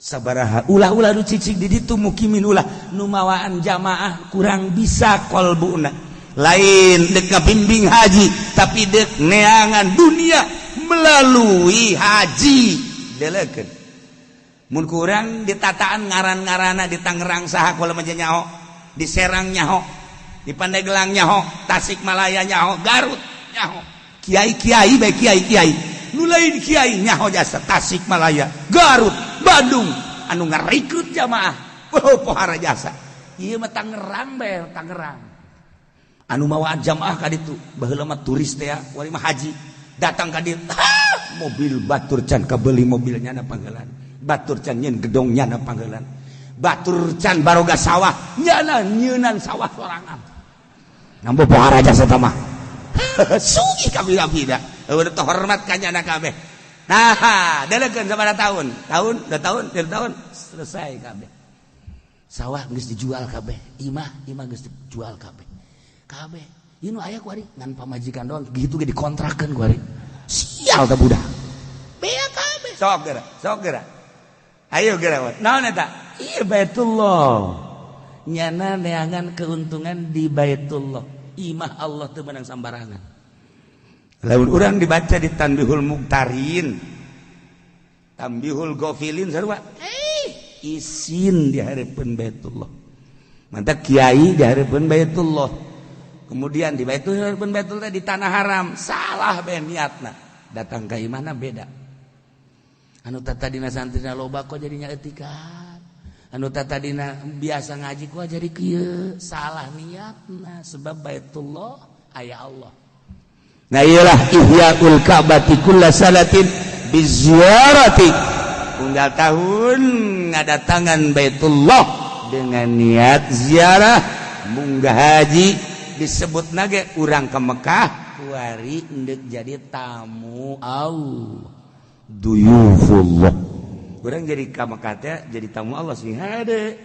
[SPEAKER 3] sabaraha ulah-ulah nu cicing di ditu mukimin ulah nu mawaan jamaah kurang bisa kolbuna lain dek ngabimbing haji tapi dek neangan dunia melalui haji delekeun mun kurang ditataan ngaran-ngarana di Tangerang saha kula mah nyaho di Serang nyaho di Pandeglang nyaho Tasikmalaya nyaho Garut nyaho kiai-kiai bae kiai-kiai nu lain kiai nyaho jasa Tasikmalaya Garut Bandung anu ngarekrut jamaah oh pohara jasa ieu mah Tangerang bae Tangerang anu mawa jamaah ka ditu baheula mah turis teh wali mah haji datang ka dieu mobil batur can kabeli mobilnya na panggelan batur can nyeun gedong nyana panggelan batur can baroga sawah nyana nyeunan sawah sorangan nambo pohara jasa teh mah sugih kabeh-kabeh eueuh teh hormat ka nyana kabeh. Nah, delekeun sabaraha tahun? Tahun, 2 tahun, 3 tahun selesai kabeh. Sawah geus dijual kabeh, imah geus dijual kabeh. Kabeh. Ieu nu aya ku ari ngan pamajikan doang gitu ge dikontrakeun ku ari. Sial teh budak. Bea kabeh.
[SPEAKER 2] Sok geura, sok geura. Ayo geura. Naon eta?
[SPEAKER 1] Ieu Baitullah. Nyana neangan keuntungan di Baitullah. Imah Allah teu meunang sambarangan.
[SPEAKER 2] Lamun urang dibaca di Tanbihul Muktarin, Tanbihul Ghafilin sarua. Isin di hareupeun Baitullah. Mantap kiai di hareupeun Baitullah. Kemudian di Baitullah hareupeun Baitullah di tanah haram, salah bae niatna. Datang ka imahna beda.
[SPEAKER 1] Anu tadina santrina loba kok jadinya etikat. Anu tadina biasa ngaji kok jadi kieu, salah niatna sebab Baitullah aya Allah.
[SPEAKER 3] Nah iyalah ihyaul Ka'bati kulla salatin Biziarati unggal tahun ngadatangan Baitullah dengan niat ziarah munggah haji, disebut nage urang ke Mekah kuari endek jadi tamu Allah, duyufullah. Urang jadi ka Mekah teh jadi tamu Allah, sing hade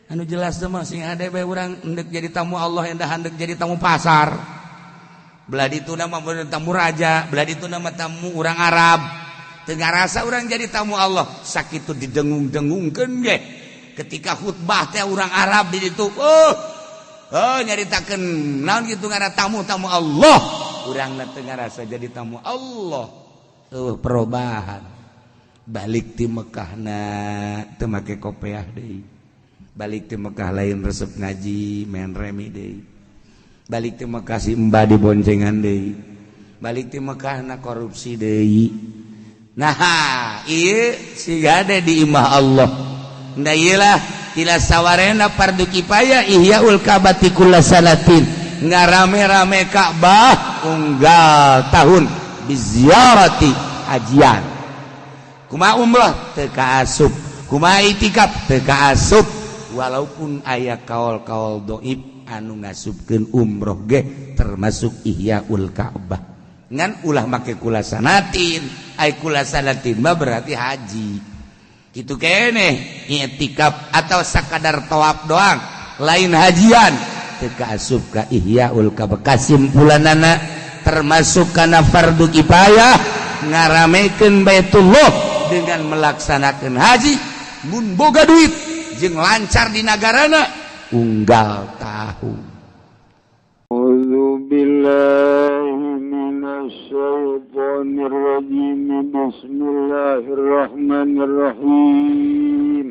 [SPEAKER 3] anu jelas mah, sing hade bae urang endek jadi tamu Allah, endah endek jadi tamu pasar. Belah ditu nama tamu raja, belah ditu nama tamu urang Arab. Teu ngarasa urang jadi tamu Allah. Sakitu didengung-dengungkeun ge ketika khutbah teh urang Arab di ditu, oh oh, nyaritakeun naon kitu ngaran tamu-tamu Allah. Urang teu ngarasa jadi tamu Allah. Oh, perubahan balik ti Mekahna teu make kopeah deui, balik ti Mekah lain resep ngaji, main remi deui, balik ti Mekah si mbah diboncengan deui, balik ti Mekahna korupsi deui. Nah, ieu siga di imah Allah. Nah, iyalah tidak sawarena fardu kifayah ihyaul ka'bati kulla sanatin, ngarame-rame Ka'bah unggal tahun, biziarati hajian. Kumaha umrah teu kaasup, kumaha itikaf teu kaasup, walaupun aya kaol-kaol doib anu ngasupkeun umroh ge termasuk ihyaul Ka'bah, ngan ulah make kula sanatin. Ai kula sanatin mah berarti haji gitu kene. I'tikaf atau sakadar tawaf doang lain hajian, teu kaasup ka ihyaul Ka'bah. Kasimpulanana termasuk kana fardu kifayah ngaramekeun Baitullah dengan melaksanakan haji mun boga duit jeung lancar di nagarana unggal tahun.
[SPEAKER 4] A'udzu billahi minasyaitonir rajim. Bismillahirrahmanirrahim.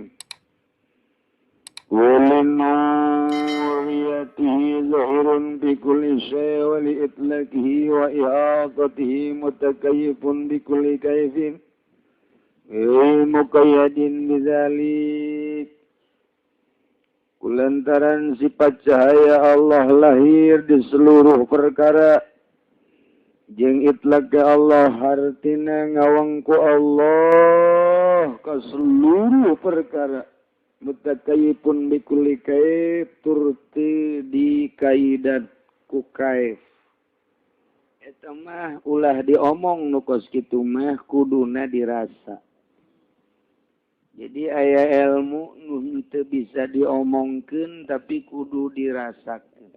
[SPEAKER 4] Walinuriyatihi zahirun bi kulli syai' wa li itlaqihi wa ihatatihi mutakayyifun bi kulli kaifin muqayyadin bidzalik. Kulantaran sifat cahaya Allah lahir di seluruh perkara jeung itlaq Allah hartina ngawangku Allah ka seluruh perkara, mutakayyifun bikulli kaif turti di kaidat ku kaif. Eta mah ulah diomong nu kos kitu mah, kuduna dirasa. Jadi aya ilmu nu teu bisa diomongkeun tapi kudu dirasakeun.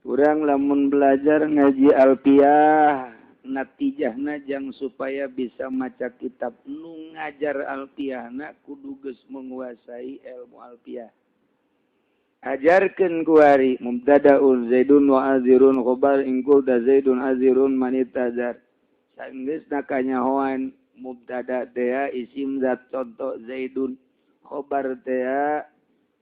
[SPEAKER 4] Urang lamun belajar ngaji alfiah, natijahna jang supaya bisa maca kitab nu ngajar alfiahna kudu geus menguasai ilmu alfiah. Ajarkeun kuari mubtadaun zaidun wa azirun khabar in qulta zaidun azirun man itazar. Sanggeus kanyahoan mubtada teh isim zat contoh zaidun, khobar teh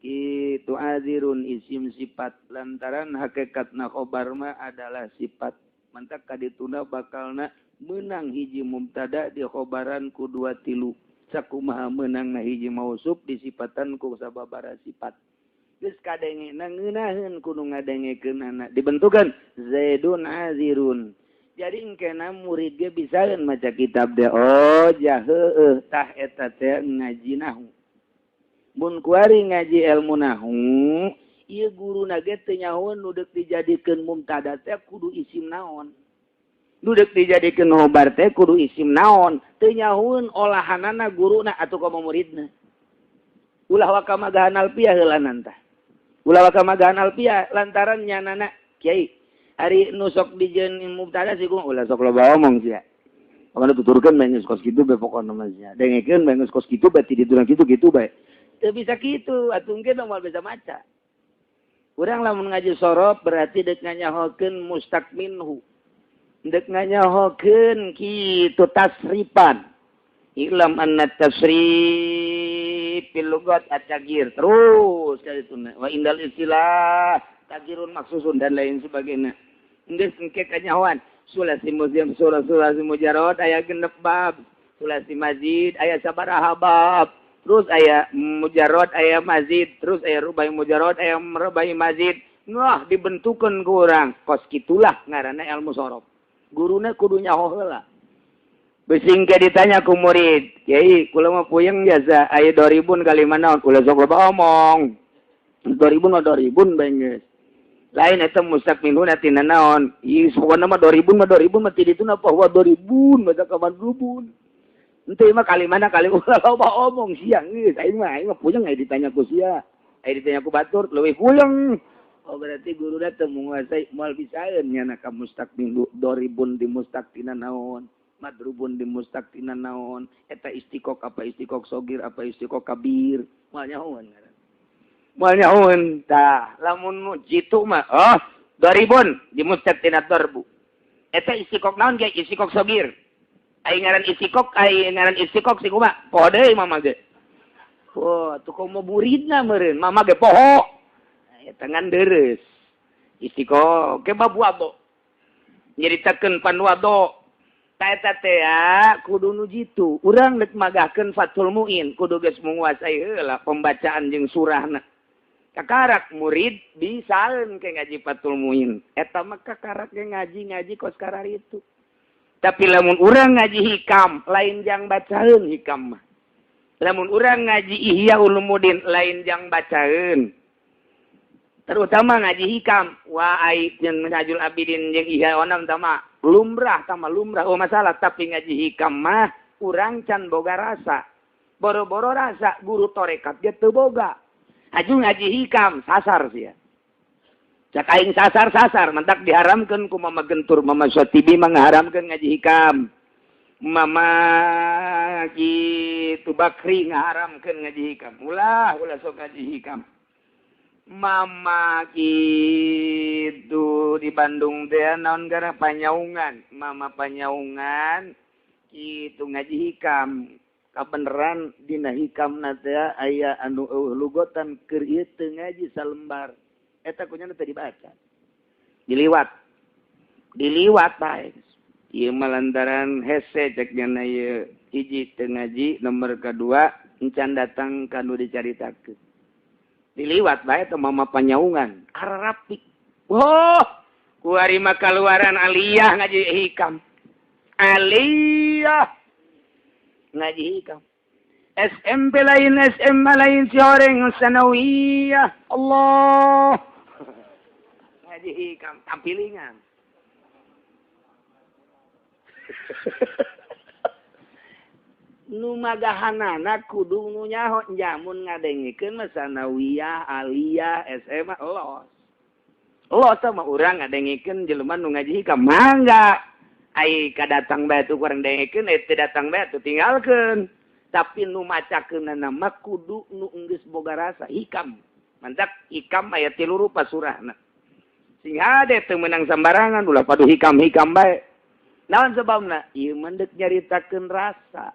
[SPEAKER 4] itu azirun isim sifat, lantaran hakikatna khobar mah adalah sifat. Mantak kadituna bakalna menang hiji mubtada di khobaran ku dua tilu, sakumaha meunangna hiji mausuf disifatan ku sababaraha sifat. Geus kadengena ngeunaheun kudu ngadengekeunana dibentukan zaidun azirun. Jadi engkena murid ge bisaeun maca kitab deh. Oh jah heueuh tah eta teh ngaji nahu. Mun kuari ngaji ilmu nahu, ieu guruna ge teu nyahoeun nu deuk dijadikeun mubtada teh kudu isim naon. Nu deuk dijadikeun khobar teh kudu isim naon. Teu nyahoeun olahanana guruna atuh komo muridna. Ulah waka magahan alfiah heulanan tah. Ulah waka magahan alfiah lantaran nyanana kiai ari nu sok dijieun mubtada sih ulah sok loba omong sia. Pokona tuturkeun bae geus kos kitu bae pokona mah sia. Dengekeun bae geus kos kitu bae ti ditu kitu bae. Teu bisa kitu atuh engke moal bisa maca. Urang lamun ngaji sorof berarti deuk nganyahokeun mustaq minhu. Deuk nganyahokeun kitu tasrifan. Ilam anna tasrif fil lugat at-taghyir terus ka ditu wa indal istilah taghyirun maksusun dan lain sebagainya. Geus engke kanyahoan sulasi muziam surah-surah mujarrad aya 6 bab, sulasi mazid aya sabaraha bab, terus aya mujarrad aya mazid, terus aya rubai mujarrad aya rubai mazid. Wah, dibentukeun ku urang kos kitulah ngaranna ilmu sorof. Guruna kudu nyaho heula. Besing ke ditanya ku murid, "Kiai, kula mah puyeng jasa aya 2000 kali mana ulah sok loba omong." 2000 mah 2000 bae geus. Lain eta mustaq minhu tina naon? Ih, pokona mah 2000 mah 2000 mah ti ditu na bahwa 2000 mah ka 2000. Henteu mah kali mana kali ulah loba omong sia geus aing mah puyeng aya ditanya ku sia. Aya ditanya ku batur leuwih puyeng. Oh berarti guru teu menguasai moal bisaeun nyana ka mustaq minhu 2000 di mustaq tina naon? Madrubun di mustaq tina naon? Eta istiqok apa istiqok sogir apa istiqok kabir? Moal nyahoeun ngaran. Moal nyahoeun tah lamun jitu mah oh 2000 di mustaq tina darbu. Eta istiqok naon ge istiqok sogir. Ai ngaran istiqok ai ngaran istiqok si kumaha? Poho deui mama ge. Oh, atuh komo muridna meureun mama ge poho. Eta ngan deres. Istiqok ke babu ado. Nyaritakeun panwado. Eta teh kudu nu jitu. Urang rek magahkeun Fathul Muin kudu geus menguasai heula pembacaan jeung surahna. Kakarak murid bisaeun ke ngaji Fathul Muin. Eta mah kakarak ge ngaji-ngaji kos kararitu. Tapi lamun urang ngaji hikam lain jang bacaeun hikam mah. Lamun urang ngaji Ihya Ulumuddin lain jang bacaeun. Terutama ngaji hikam wa ai jeung Minhajul Abidin jeung Ihya onam tama lumrah tama lumrah oh masalah tapi ngaji hikam mah urang can boga rasa boro-boro rasa guru torekat ge teu boga aju ngaji hikam sasar sia cak aing sasar-sasar mentak diharamkeun ku Mama Gentur Mama Sotibi mangharamkeun ngaji hikam Mama kitu Bakri ngaharamkeun ngaji hikam ulah ulah sok ngaji hikam Mama gitu di Bandung teh naon gara Panyaungan Mama Panyaungan kitu ngaji hikam kabeneran dina hikamna teh aya anu eueuh lugotan keur ieu teu ngaji salembar eta kunyana teh dibaca diliwat diliwat bae ieu mah lantaran hese cek nya ieu hiji teu ngaji nomor kadua encan datang ka nu dicaritakeun diliwat bae teh Mama Panyaungan ararapik oh kuari mah kaluaran aliyah ngaji hikam aliyah ngaji hikam SMP lain SMA lain si horeng sanawiyah Allah ngaji hikam tampilingan nu magahanana kudu nu nyaho jamun ngadengikeun mah sanawiyah aliyah SMA los los mah urang ngadengikeun jelema nu ngaji hikam mangga ai kadatang bae tuh kurang dengikeun teu datang bae tuh tinggalkeun tapi nu macakeunana mah kudu nu geus boga rasa hikam mantak hikam aya tilu rupa surahna sing hade teu meunang sambarangan ulah padu hikam-hikam bae naon sebabna ieu mah deuk nyaritakeun rasa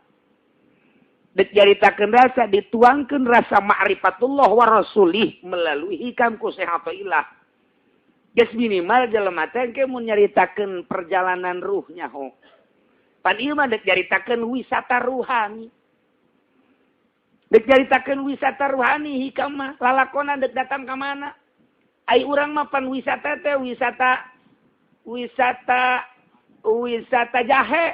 [SPEAKER 4] dek nyaritakeun rasa dituangkeun rasa ma'rifatullah wa rasulih melalui hikam ku Syekh geus minimal jelema teh engke mun nyaritakeun perjalanan ruhnya ho pan ieu mah dek nyaritakeun wisata ruhani dek nyaritakeun wisata ruhani hikam mah lalakonan dek datang ka mana ai urang mah pan wisata teh wisata wisata wisata jahe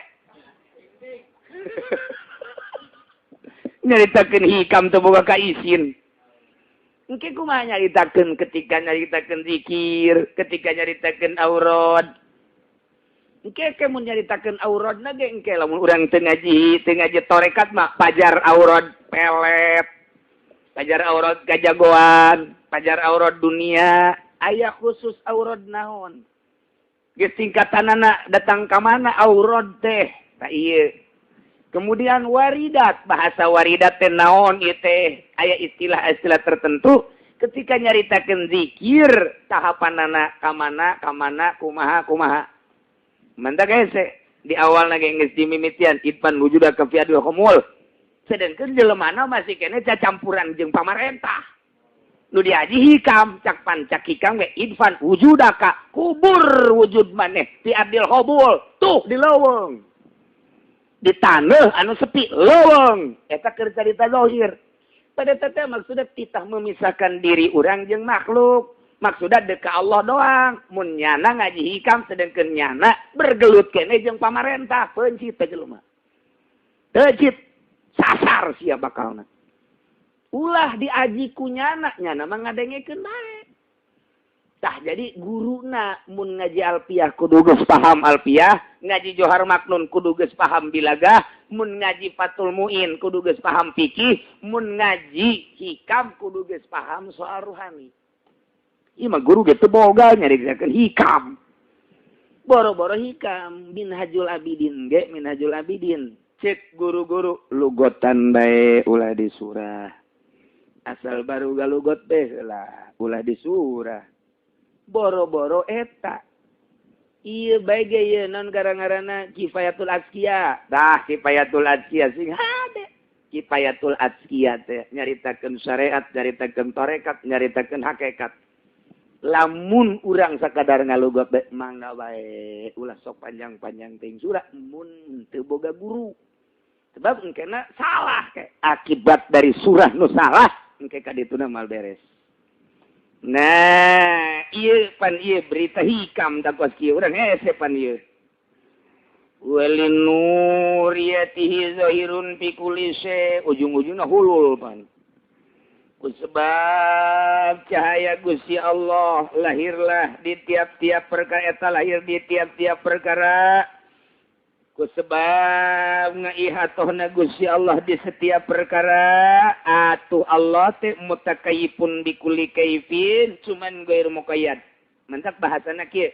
[SPEAKER 4] nyaritakeun hikam teu boga kaisin. Engke kumaha nyaritakeun ketika nyaritakeun zikir, ketika nyaritakeun aurad. Engke ke mun nyaritakeun auradna ge engke lamun urang teu ngaji torekat mah pajar aurad pelet. Pajar aurad kajagoan, pajar aurad dunia, aya khusus aurad naon. Geus tingkatanana datang ka mana aurad teh? Tah ieu. Kemudian waridat, bahasa waridat teh naon ieu teh aya istilah-istilah tertentu ketika nyaritakeun zikir tahapanana ka mana ka mana kumaha kumaha. Mantak hese di awalna ge geus dimimitian itpan wujuda ka fi adil khumul. Sedengkeun jelemana masih keneh cacampuran jeung pamarentah. Nu diaji hikam cak pancak hikam ge idfan wujudaka kubur wujud maneh fi adil khumul tuh di leuweung. Di tanah anu sepi leuweung eta keur carita zahir pada teh maksudna titah memisahkan diri urang jeung makhluk maksudna deuk ka Allah doang mun nyana ngaji hikam sedengkeun nyana bergelut keneh jeung pamarentah peunci teh jelema Teu cit sasar sia bakalna. Ulah diaji ku nyana, nyana mah ngadengekeun bae. Tah jadi guruna mun ngaji alfiah kudu geus paham alfiah, ngaji Johar Maknun kudu geus paham bilagah, mun ngaji Fathul Muin kudu geus paham fikih, mun ngaji hikam kudu geus paham soal ruhani. Ieu mah guru ge teu boga nyaritakeun hikam. Boro-boro hikam Minhajul Abidin ge Minhajul Abidin. Cek guru-guru lugotan bae ulah di surah. Asal baru galugot teh lah ulah di surah. Boro-boro eta ieu bae ge ieu non gara-garana Kifayatul Azkiya. Dah Kifayatul Azkiya sing hade. Kifayatul Azkiya teh nyaritakeun syariat, nyaritakeun tarekat, nyaritakeun hakikat. Lamun urang sakadar ngalugot bae mangga bae ulah sok panjang-panjang teuing surah mun teu boga guru. Sebab engkena salah ke akibat dari surah nu salah engke ka dituna mal beres. Nah, ieu pan ieu berita hikam da kos kieu urang hese pan ieu. Walinuriyatihi zahirun fi kulli syai, ujung-ujungna hulul pan. Kusebab cahaya Gusti Allah lahirlah di tiap-tiap perkara, eta lahir di tiap-tiap perkara. Kusebab ngaihatohna Gusti Allah di setiap perkara, atuh Allah teh mutakayifun bikulli kaifin, cuman ghair muqayyad. Mantak bahasana kieu.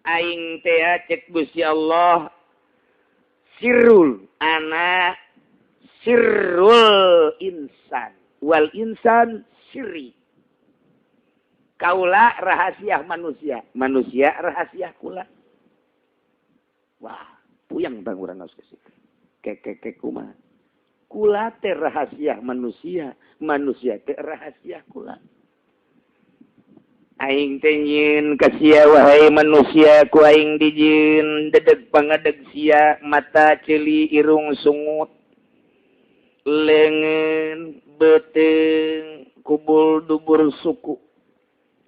[SPEAKER 4] Aing teh cek Gusti Allah sirrul ana sirrul insan wal insan sirri. Kaula rahasia manusia, manusia rahasia kula. Wah, puyang bang urang geus geus. Kek kumaha? Kula teh rahasia manusia, manusia teh rahasia kula. Aing teh nyieun ka sia wahai manusia, ku aing dijieun dedeg pangadeg sia, mata ceuli irung sungut, leungeun beuteung kubul dubur suku.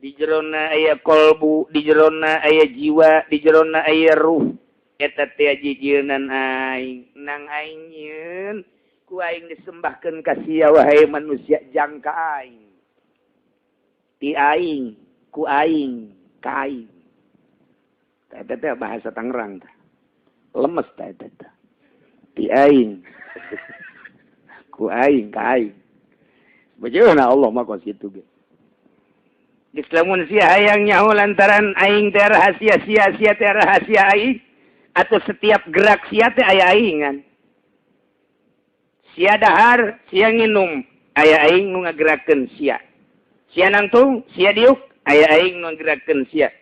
[SPEAKER 4] Di jerona aya kolbu, di jerona aya jiwa, di jerona aya ruh. Eta teh jijieunnan aing, nang aing nyieun ku aing disembahkeun ka sia wahai manusia jangka aing. Ti aing ku aing ka aing. Eta teh bahasa Tangerang teh. Lemes teh eta teh. Ti aing ku aing ka aing. Bejeuhna Allah mah kos kitu ge. Geus lamun sia hayang nyaho lantaran aing teh rahasia sia, sia teh rahasia aing, atau setiap gerak sia teh aya aingan. Sia dahar, sia nginum, aya aing nu ngagerakeun sia. Sia nangtung, sia diuk, aya aing nu ngagerakeun sia.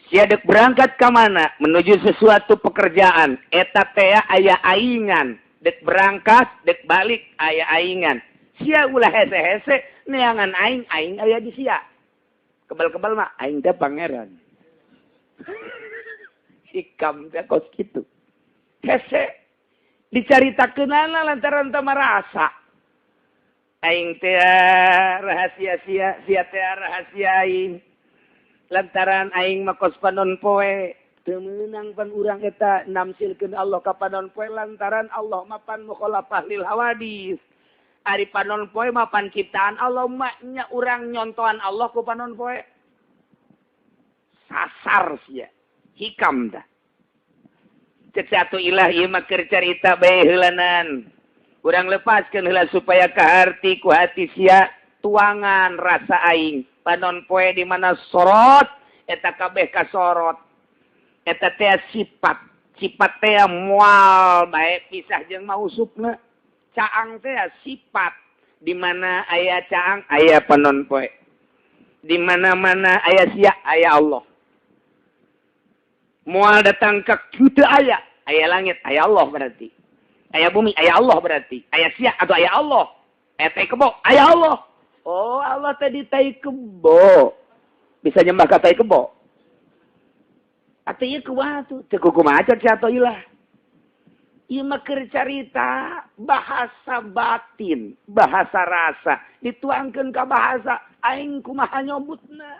[SPEAKER 4] Sia deuk berangkat ka mana menuju sesuatu pekerjaan, eta teh aya aingan. Dek berangkat, dek balik, aya aingan. Sia ulah hese-hese, neangan aing, aing aya di sia. Kebal-kebal mah, aing teh pangeran. Hikam teh kos kitu. Hese, dicaritakeunana lantaran teu marasa. Aing teh rahasia sia, sia teh rahasia aing. Lantaran aing mah kos panon poe. Teu meunang pan urang eta namsilkeun Allah ka panon poe lantaran Allah mah pan mukhalafah lil hawadis. Ari panon poe mah pan ciptaan Allah mah nya urang nyontohan Allah ku panon poe. Sasar sia. Hikam dah. Cek satu ilah ieu mah keur carita bae heulanan. Urang lepaskeun heula supaya kaharti ku hati sia tuangan rasa aing. Panon poe di mana sorot eta kabeh kasorot. Eta teh sifat, sifat teh moal bae pisah jeung mausupna. Caang teh sifat, di mana aya caang aya panon poe. Di mana-mana aya sia aya Allah. Moal datang ka kitu aya, aya langit aya Allah berarti. Aya bumi aya Allah berarti. Aya sia atau aya Allah. Aya tai kebo aya Allah. Oh, Allah tadi tai kebo. Bisa nyembah ka tai kebo. Atau ieu kumaha tuh? Teu kumaha cek atuh ilah. Ieu mah keur carita bahasa batin, bahasa rasa, dituangkeun ka bahasa aing kumaha nyobutna.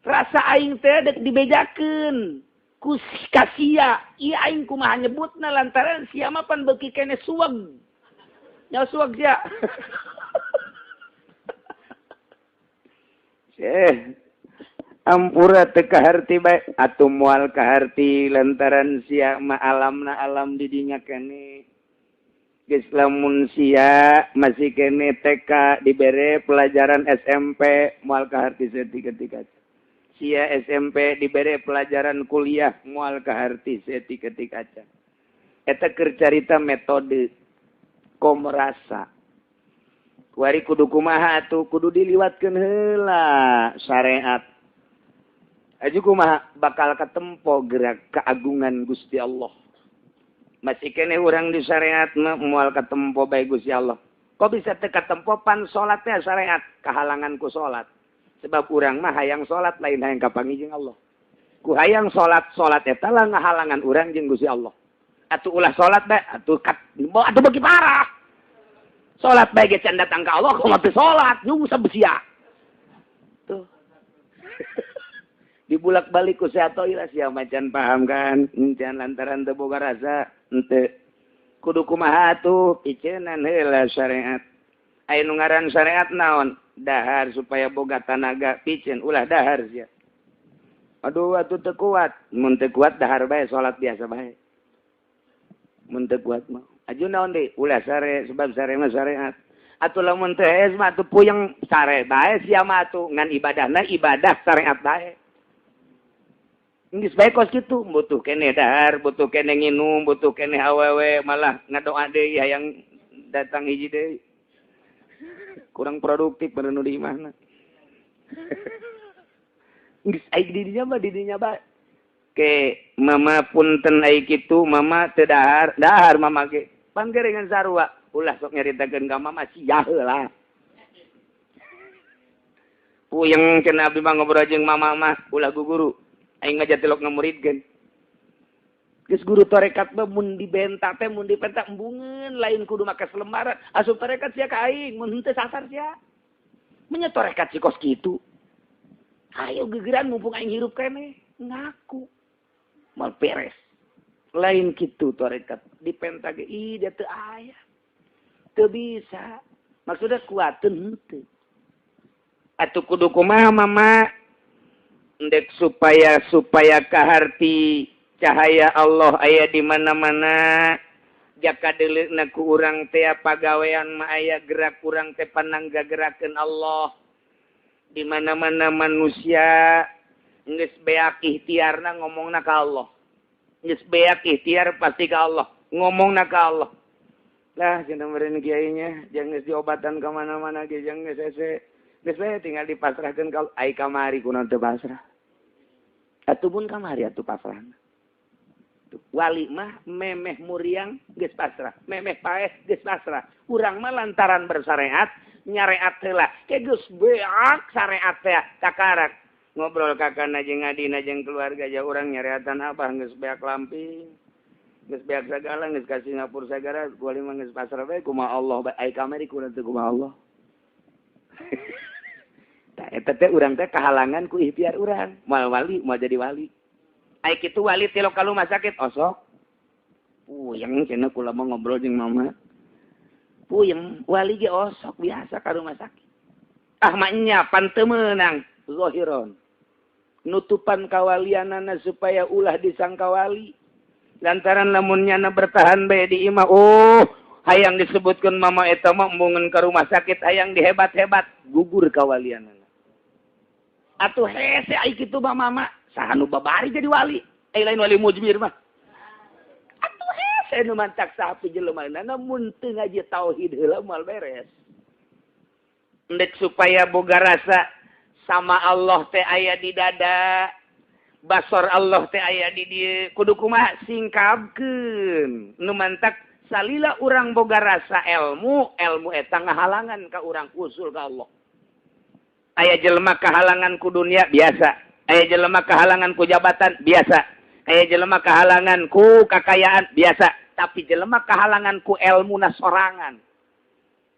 [SPEAKER 4] Rasa aing teh dek dibejakeun.
[SPEAKER 1] Ku kasia ieu aing kumaha nyebutna lantaran sia mah pan beuki keneh suweg. Nya suweg sia.
[SPEAKER 4] Ampura teu kaharti bae atuh moal kaharti lantaran sia mah alamna alam di dinya keneh. Geus lamun sia masih keneh TK dibere pelajaran SMP moal kaharti saeutik-eutik. Sia SMP dibere pelajaran kuliah moal kaharti saeutik-eutik acan. Eta keur carita metode komerasa. Kuari kudu kumaha atuh kudu diliwatkeun heula syariat. Aju kumaha bakal katempo gerak keagungan Gusti Allah. Masih keneh urang di syariat mah moal katempo bae Gusti Allah. Kok bisa teu katempo pan salat teh syariat kahalangan ku salat. Sebab urang mah hayang salat lain hayang kapanggih jeung Allah. Ku hayang salat salat eta lah ngahalangan urang jeung Gusti Allah. Atuh ulah salat bae atuh atuh beuki parah. Salat bae ge can datang ka Allah kumaha teu salat nyungsep sia. Tuh. Dibulak-balik ku si Atoilah sia macan paham kan? Encan lantaran teu boga rasa henteu. Kudu kumaha atuh piceunan heula syariat. Aya nu ngaran syariat naon? Dahar supaya boga tanaga piceun ulah dahar sia. Aduh atuh teu kuat, mun teu kuat dahar bae salat biasa bae. Mun teu kuat mah aju naon deui ulah sare sebab sare mah syariat. Atuh lamun teu hees mah atuh puyeng sare bae sia mah atuh ngan ibadahna ibadah syariat bae. Geus bae kos kitu butuh keneh dahar, butuh keneh nginum, butuh keneh awewe malah ngadoa deui hayang datang hiji deui. Kurang produktif bener nu di imahna. Geus aing di dinya mah di dinya bae. Ke mama punten ai kitu mama teu dahar, dahar mama ge. Panggerengan sarua, ulah sok nyaritakeun ka mama sia heula. Puyeng cenah abdi mah ngobrol jeung mama mah ulah guguru. Aing mah jatilok ngamuridkeun. Geus guru tarekat mah mun dibentak teh mun dipentak embungeun lain kudu make selembaran. Asup tarekat sia ka aing mun henteu sasar sia. Menya tarekat si kos kitu. Ayo gegeran mumpung aing hirup keneh ngaku. Mal beres. Lain kitu tarekat dipentak ge ih dia teu aya. Teu bisa. Maksudna kuateun henteu. Atuh kudu kumaha mama? Endek supaya kaharti cahaya Allah aya di mana-mana. Jaka deuleuna ku urang teh pagawean mah aya gerak urang teh panangga gerakeun Allah. Di mana-mana manusia geus beak ikhtiarna ngomongna ka Allah. Geus beak ikhtiar pasti ka Allah, ngomongna ka Allah. Lah cenah meureun kiainya, jangan geus diobatan ka mana-mana ge jangan geus hese. Geus bae tinggal dipasrahkeun ka ai kamari kunaon teu pasrah. Atuh pun kamari atuh pasrahna. Wali mah memeh muriang geus pasrah, memeh paeh geus pasrah. Urang mah lantaran bersyariat, nyareat heula. Ke geus beak syariat teh kakarak. Ngobrol kakana jeung adina jeung keluarga ja urang nyareatan abah geus beak lamping. Geus beak sagala geus ka Singapura sagala, wali mah geus pasrah bae kumaha Allah bae ai kamari kunaon teu kumaha Allah. Tah eta teh urang teh kahalangan ku ikhtiar urang. Moal wali, moal jadi wali. Ai kitu wali tilok ka rumah sakit osok. Puyeng cenah kula mah ngobrol jeung mama. Puyeng wali ge osok biasa ka rumah sakit. Ah mah nya pan teu meunang zahiron. Nutupan kawalianana supaya ulah disangka wali. Lantaran lamun nyana bertahan bae di imah, oh hayang disebutkeun mama eta mah embungeun ka rumah sakit hayang dihebat-hebat gugur kawalianana. Atuh hese ai kitu mah mama. Saha nu babari jadi wali, ai lain wali mujmir mah. Atuh hese nu mantak sapi jelema mun teu ngaji tauhid heula moal beres. Endek supaya boga rasa sama Allah teh aya di dada, basor Allah teh aya di dieu, kudu kumaha singkapkeun. Nu mantak salila urang boga rasa ilmu, ilmu eta ngahalangan ka urang usul ka Allah. Aya jelema kahalangan ku dunia biasa. Aya jelema kahalangan ku jabatan biasa. Aya jelema kahalangan ku kakayaan biasa. Tapi jelema kahalangan ku elmuna sorangan.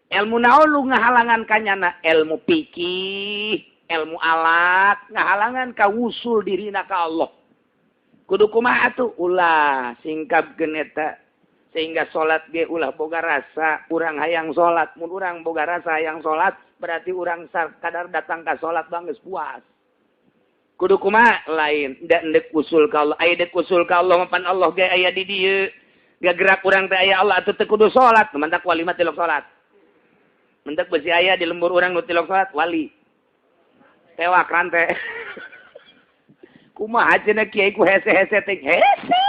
[SPEAKER 4] Elmu naon lu ngahalangan kanyana? Elmu pikih, elmu alat, ngahalangan ka wusul dirina ka Allah. Kudu kumaha atuh ulah singkapkeun eta sehingga salat ge ulah boga rasa urang hayang salat. Mun urang boga rasa hayang salat berarti urang kadar datang ka salat bang geus puas. Kudu kumaha lain da endek usul ka Allah, aya dek usul ka Allah mapan Allah ge aya di dieu. Gagerak urang teh aya Allah atuh teu kudu salat, mantak wali mah tilok salat. Mentak besi aya di lembur urang nu tilok salat wali. Tewak rante. Kumaha cenah kiai ku hese-hese teh hese.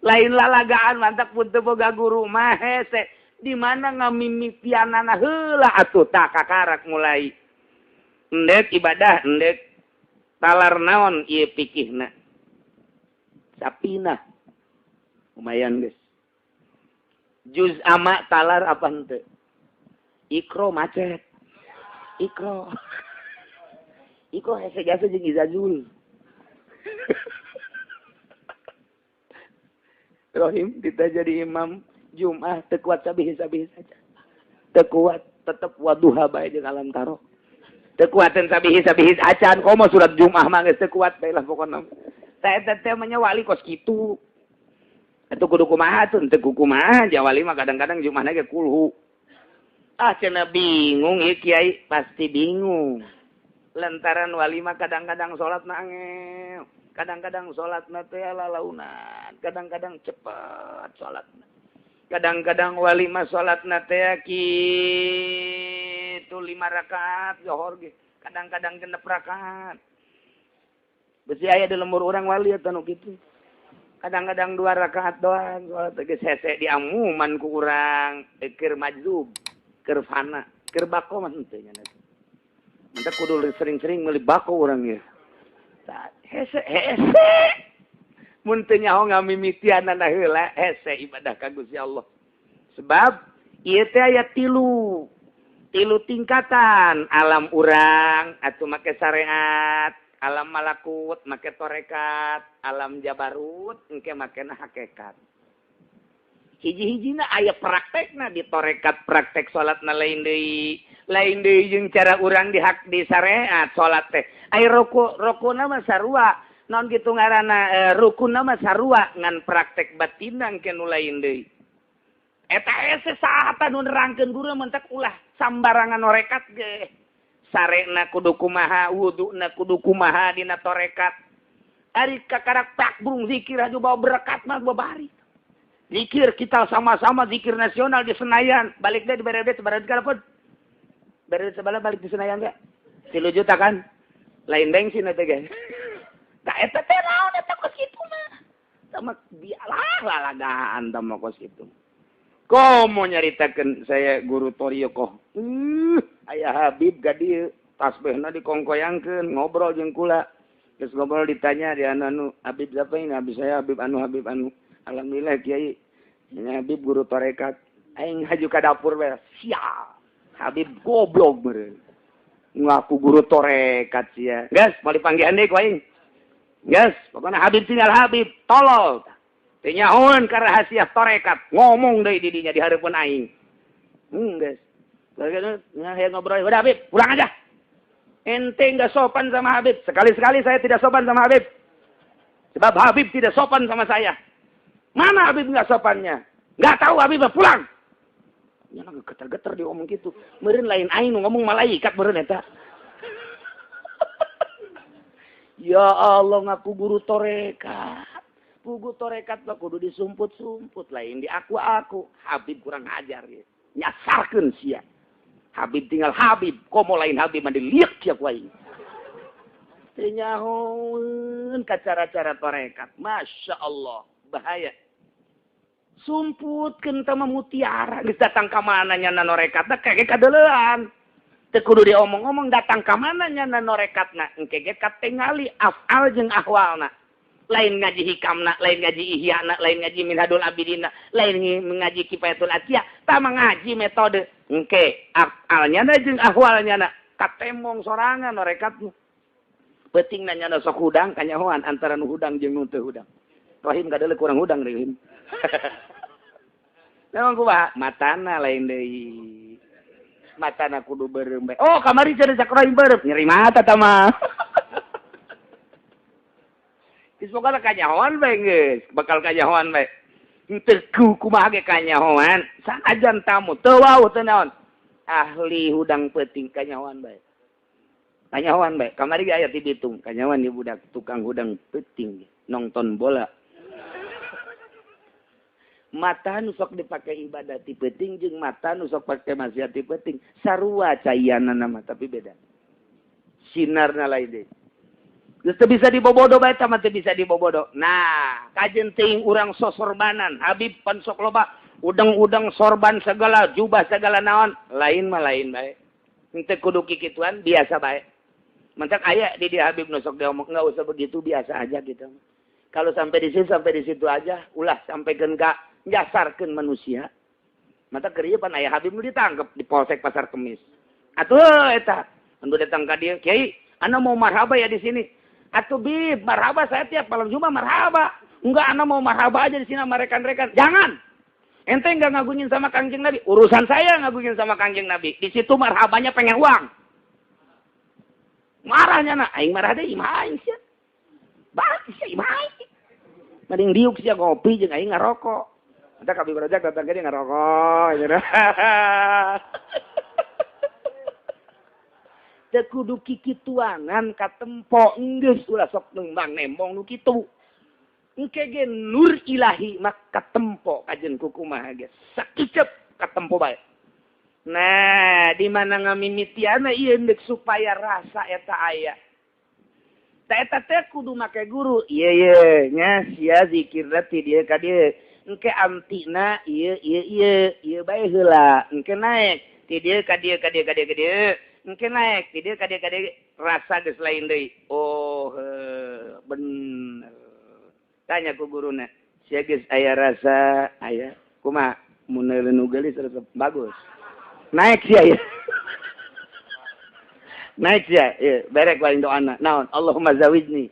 [SPEAKER 4] Lain lalagaan mantak pun teu boga guru mah hese. Di mana ngamimitianana heula atuh tah kakarak mulai. Endek ibadah endek talar naon ieu pikihna. Sapinah. Lumayan geus. Juz ama talar apa henteu? Ikro macet. Ikro. Ikro hese jasa jeung Izazul. Rohim kita jadi imam Jum'ah teu kuat sabih-sabih saja. Teu kuat tetep waduha bae jeung alam taro. Teu kuateun sabih-sabih acan komo surat Jum'ah mah geus teu kuat bae lah pokona. Tah eta teh mah wali kos kitu. Atuh kudu kumaha tuh teu kumaha jawali mah kadang-kadang Jum'ahna ge kulhu. Ah cenah bingung ieu kiai pasti bingung. Lantaran wali mah kadang-kadang salat na angel, kadang-kadang salat na teh lalaunan, kadang-kadang cepet salat. Kadang-kadang wali mah salat na teh kitu 5 rakaat johor ge, kadang-kadang 6 rakaat. Besi aya di lembur urang wali eta nu kitu. Kadang-kadang 2 rakaat doang salat geus hese diamuman ku urang, keur majzub, keur fana, keur bako mah henteu nya. Mantap kudu sering-sering meuli bako urang ieu. Hese hese. Mun teu nyaho ngamimitianana heula hese ibadah ka Gusti Allah. Sebab ieu teh aya tilu tingkatan alam urang atuh make syariat, alam malakut make torekat, alam jabarut engke makena hakikat. Hiji-hijina aya praktekna di torekat praktek salatna lain deui. Lain deui jeung cara urang di hak di syariat salat teh. Ai rukuna mah sarua, naon kitu ngaranna rukunna mah sarua ngan praktek batinna engke nu lain deui. Eta hese saha nu nerangkeun guru mentak ulah sambarangan torekat ge. Sarena kudu kumaha, wuduna kudu kumaha dina torekat. Ari kakarak tak burung zikir aju bawa berkat mah babari. Zikir kita sama-sama zikir nasional di Senayan, balik deh di BRD sebarang kalapun. BRD sebelah balik di Senayan ge. 3 juta kan? Lain bensin eta ge. Tah eta teh naon eta kos kitu mah. Tah bialah lalagaan tah mah kos kitu. Komo nyaritakeun saya guru Toriokoh. Aya Habib ga dieu, tasbihna dikongkoyangkeun, ngobrol jeung kula. Geus ngobrol ditanya di anu Habib siapa ini? Habib saya Habib anu Habib anu. Alhamdulillah kiai. Ini Habib guru tarekat. Aing haju ka dapur bae. Sial. Habib goblok meureun. Ngaku guru tarekat sia. Geus, mau dipanggihan deui ku aing. Geus, pokona Habib tinggal Habib, tolol. Teu nyahoeun ka rahasia tarekat, ngomong deui di dinya di hareupeun aing. Geus. Nah, ngobrol, udah Habib, pulang aja. Ente enggak sopan sama Habib. Sekali-sekali saya tidak sopan sama Habib. Sebab Habib tidak sopan sama saya. Mana Habib enggak sopannya? Enggak tahu Habib, pulang. Nya geter-geter dia ngomong gitu. Meureun lain aing nu ngomong malaikat meureun eta. Ya Allah ngaku guru tarekat. Pugu tarekat mah kudu disumput-sumput lain di aku-aku. Habib kurang ajar ya. Nyasarkeun sia. Habib tinggal Habib, komo lain Habib mah diliek sia ku aing. Teu nyahoeun ka cara-cara tarekat. Masya Allah, bahaya. Sumputkeun teh mah mutiara geus datang ka mana nya norekatna kage kadeuleuan. Teu kudu diomong-omong datang ka mana nya norekatna engke ge katingali afal jeung ahwalna. Lain ngaji hikamna, lain ngaji ihyana, lain ngaji minhadul abidina, lain ngaji kifayatul atiyah, tah ngaji metode engke afalnya na jeung ahwalnya na katemong sorangan norekatna. Peutingna nya sok hudang kanyahoan antara nu hudang jeung nu teu hudang. Rohim kadeuleu kurang hudang deui. Memang kumaha matana lain deui. Matana kudu beureum bae. Oh, kamari cenah cak rohim beureum, nyeri mata tah mah. Geus pokona kanyahoan bae geus, bakal kanyahoan bae. Henteu kumaha ge kanyahoan, sanajan tamu teu wauh teu naon. Ahli hudang peuting kanyahoan bae. Kanyahoan bae. Kamari ge aya ti Bitung, kanyahoan di budak tukang hudang peuting nonton bola. Mata nu sok dipake ibadah ti peuting jeung mata nu sok pake maksiat ti peuting sarua caianana mah tapi beda. Sinarna lain deui. Geus teu bisa dibobodo bae eta mah teu bisa dibobodo. Nah, kajen teuing urang sosorbanan, Habib pan sok loba udang-udang sorban segala jubah segala naon, lain mah lain bae. Henteu kudu kikituan biasa bae. Mentak aya di dia Habib nu sok diomong enggak usah begitu biasa aja gitu. Kalau sampai di situ sampai di situ aja, ulah sampaikan ka nyasarkeun manusia. Mata keur ieu pan aya Habib nu ditangkep di Polsek Pasar Kemis. Atuh eta, anu datang ka dieu, "Kiai, ana mau marhaba ya di sini." "Atuh Bib, marhaba saya tiap malam Jumat marhaba." "Enggak, ana mau marhaba aja di sini sama rekan-rekan." "Jangan. Ente enggak ngagungin sama Kangjeng Nabi. Urusan saya ngagungin sama Kangjeng Nabi. Di situ marhabanya pengen uang." Marahnya na, aing marah deui, imah aing sia. Balik sia imah aing. Mending diuk sia ngopi jeung aing ngarokok. Entah kami berajak datang ke dia ngerokok gitu. Teu kudu kikituangan katempo enggeus ulah sok nembang nembong nu kitu. Engke ge nur ilahi mah katempo kajen kukumaha ge sakicep katempo bae. Nah, di mana ngamimitiana ieu deuk supaya rasa eta aya. Ta eta teh kudu make guru. Ieu ye nya sia zikirna ti dieu ka dieu. Engke antina ieu ieu ieu ieu bae heula engke naik ti dieu ka dieu ka dieu ka dieu ka dieu engke naik ti dieu ka dieu ka dieu rasa geus lain deui. Oh bener. Tanya ku guruna, sia geus aya rasa aya kumaha mun nu geulis resep bagus. Naik sia ya. Naik sia ieu berek lain doana naon Allahumma zawijni.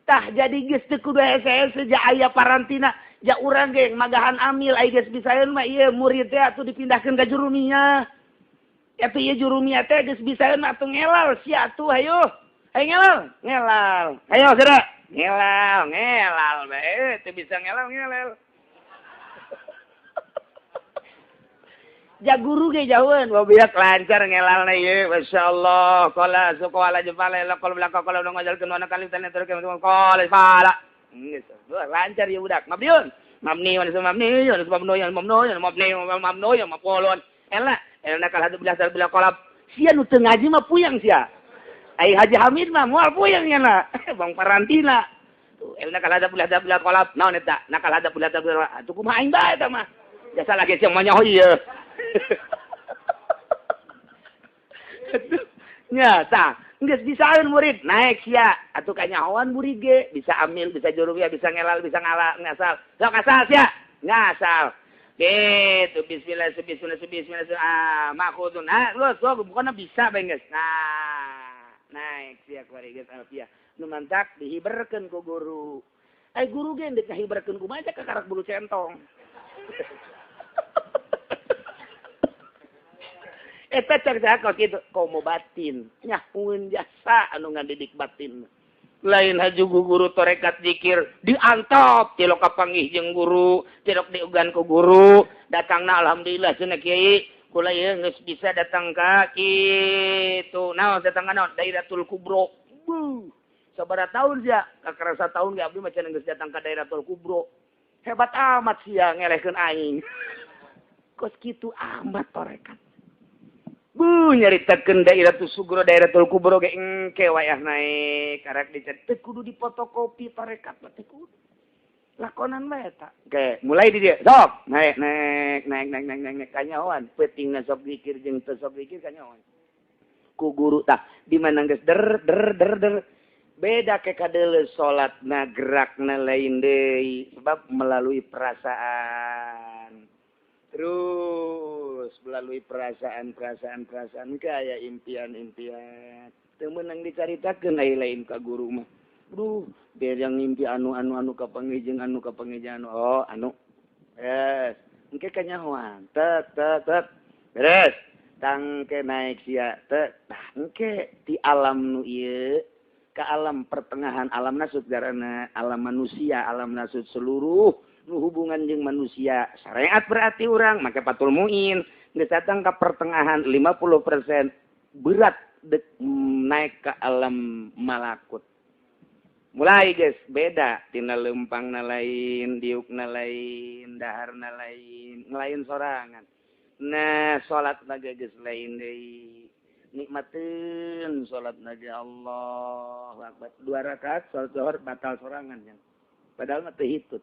[SPEAKER 4] Tah jadi geus teu kudu hese-hese ja aya parantina ja urang ge magahan amil ai geus bisaeun mah ieu murid teh atuh dipindahkeun ka jurumiyah. Atuh ieu jurumiyah teh geus bisaeun mah atuh ngelal sia atuh hayu. Hayu ngelal, ngelal. Hayo geura. Ngelal, ngelal bae teu bisa ngelal ngelal. Ja guru ge jauheun wabiak lancar ngelalna ieu masyaallah qala suqala jefala la qala belaka qala ngajalkeun wana kali tane terus qala fala geus lancar ieu budak mabniun mabni wa mabni wa mabni wa mabni mabni mabni mafulun elna elna kal hadu bilah bila qalab sia nu teu ngaji mah puyeng sia ai Haji Hamid mah moal puyeng nya bang parantina tuh elna kal hadu bilah bila qalab naon eta nakal hadu bilah bila atuh kumaha aing bae eta mah jasa lagi siang mah nyaho ieu. Nya tah geus bisaeun murid naik sia atuh kanyahoan murid ge bisa amil bisa jurumiyah bisa ngelal bisa ngala ngasal sok asal sia ngasal kitu bismillah bismillah bismillah ah makhudun ah geus bukanna bisa bae geus. Nah naik sia kuari geus alfiah nu mantak dihiberkeun ku guru ai guru ge deuk ngahiberkeun kumaha teh kakarak bulu centong. Eta cek kos kitu komo batin nyahueun jasa anu ngadidik batin lain haju guru torekat zikir diantop tilok kapanggih jeung guru tilok diugan ku guru datangna alhamdulillah cenah kiai kula ieu geus bisa datang ka kitu naon datang ka naon Dairatul Kubro. Buh sabaraha tahun sia kakarasa tahun ge abdi mah cenah geus datang ka Dairatul Kubro hebat amat sia ngelehkeun aing kos kitu amat torekat. Bu nyaritakeun Dairatul Sugro Dairatul Kubro ge engke wayah naik karek dicetek teu kudu dipotokopi tarekat mah teu kudu. Lakonan bae eta. Oke, mulai di dieu. Sok, naik naik naik naik naik naik, naik kanyahoan peutingna sok zikir jeung teu sok zikir kanyahoan. Ku guru tah di mana geus der der der der beda ke kadeuleu salatna gerakna lain deui sebab melalui perasaan. Terus melalui perasaan-perasaan-perasaan kaya impian-impian. Teu meunang dicaritakeun ai lain ka guru mah. Duh, biar yang ngimpi anu-anu-anu kapanggih jeung anu kapanggih jeung anu. Oh, anu. Yes. Engke kanyahoan. Tek tek tek. Beres. Tangke naik sia teh tangke di alam nu ieu ke alam pertengahan alam nasut karena alam manusia, alam nasut seluruh nu hubungan jeung manusia. Syariat berarti urang make Fathul Muin geus datang ke pertengahan 50% berat dek naik ke alam malakut. Mulai guys beda tina lempangna lain, diukna lain, daharna lain, ngelain sorangan. Nah, salat naga geus lain deui. Nikmateun salat naga Allahu Akbar. 2 rakaat salat zuhur batal sorangan nya. Padahal mah teu hitut.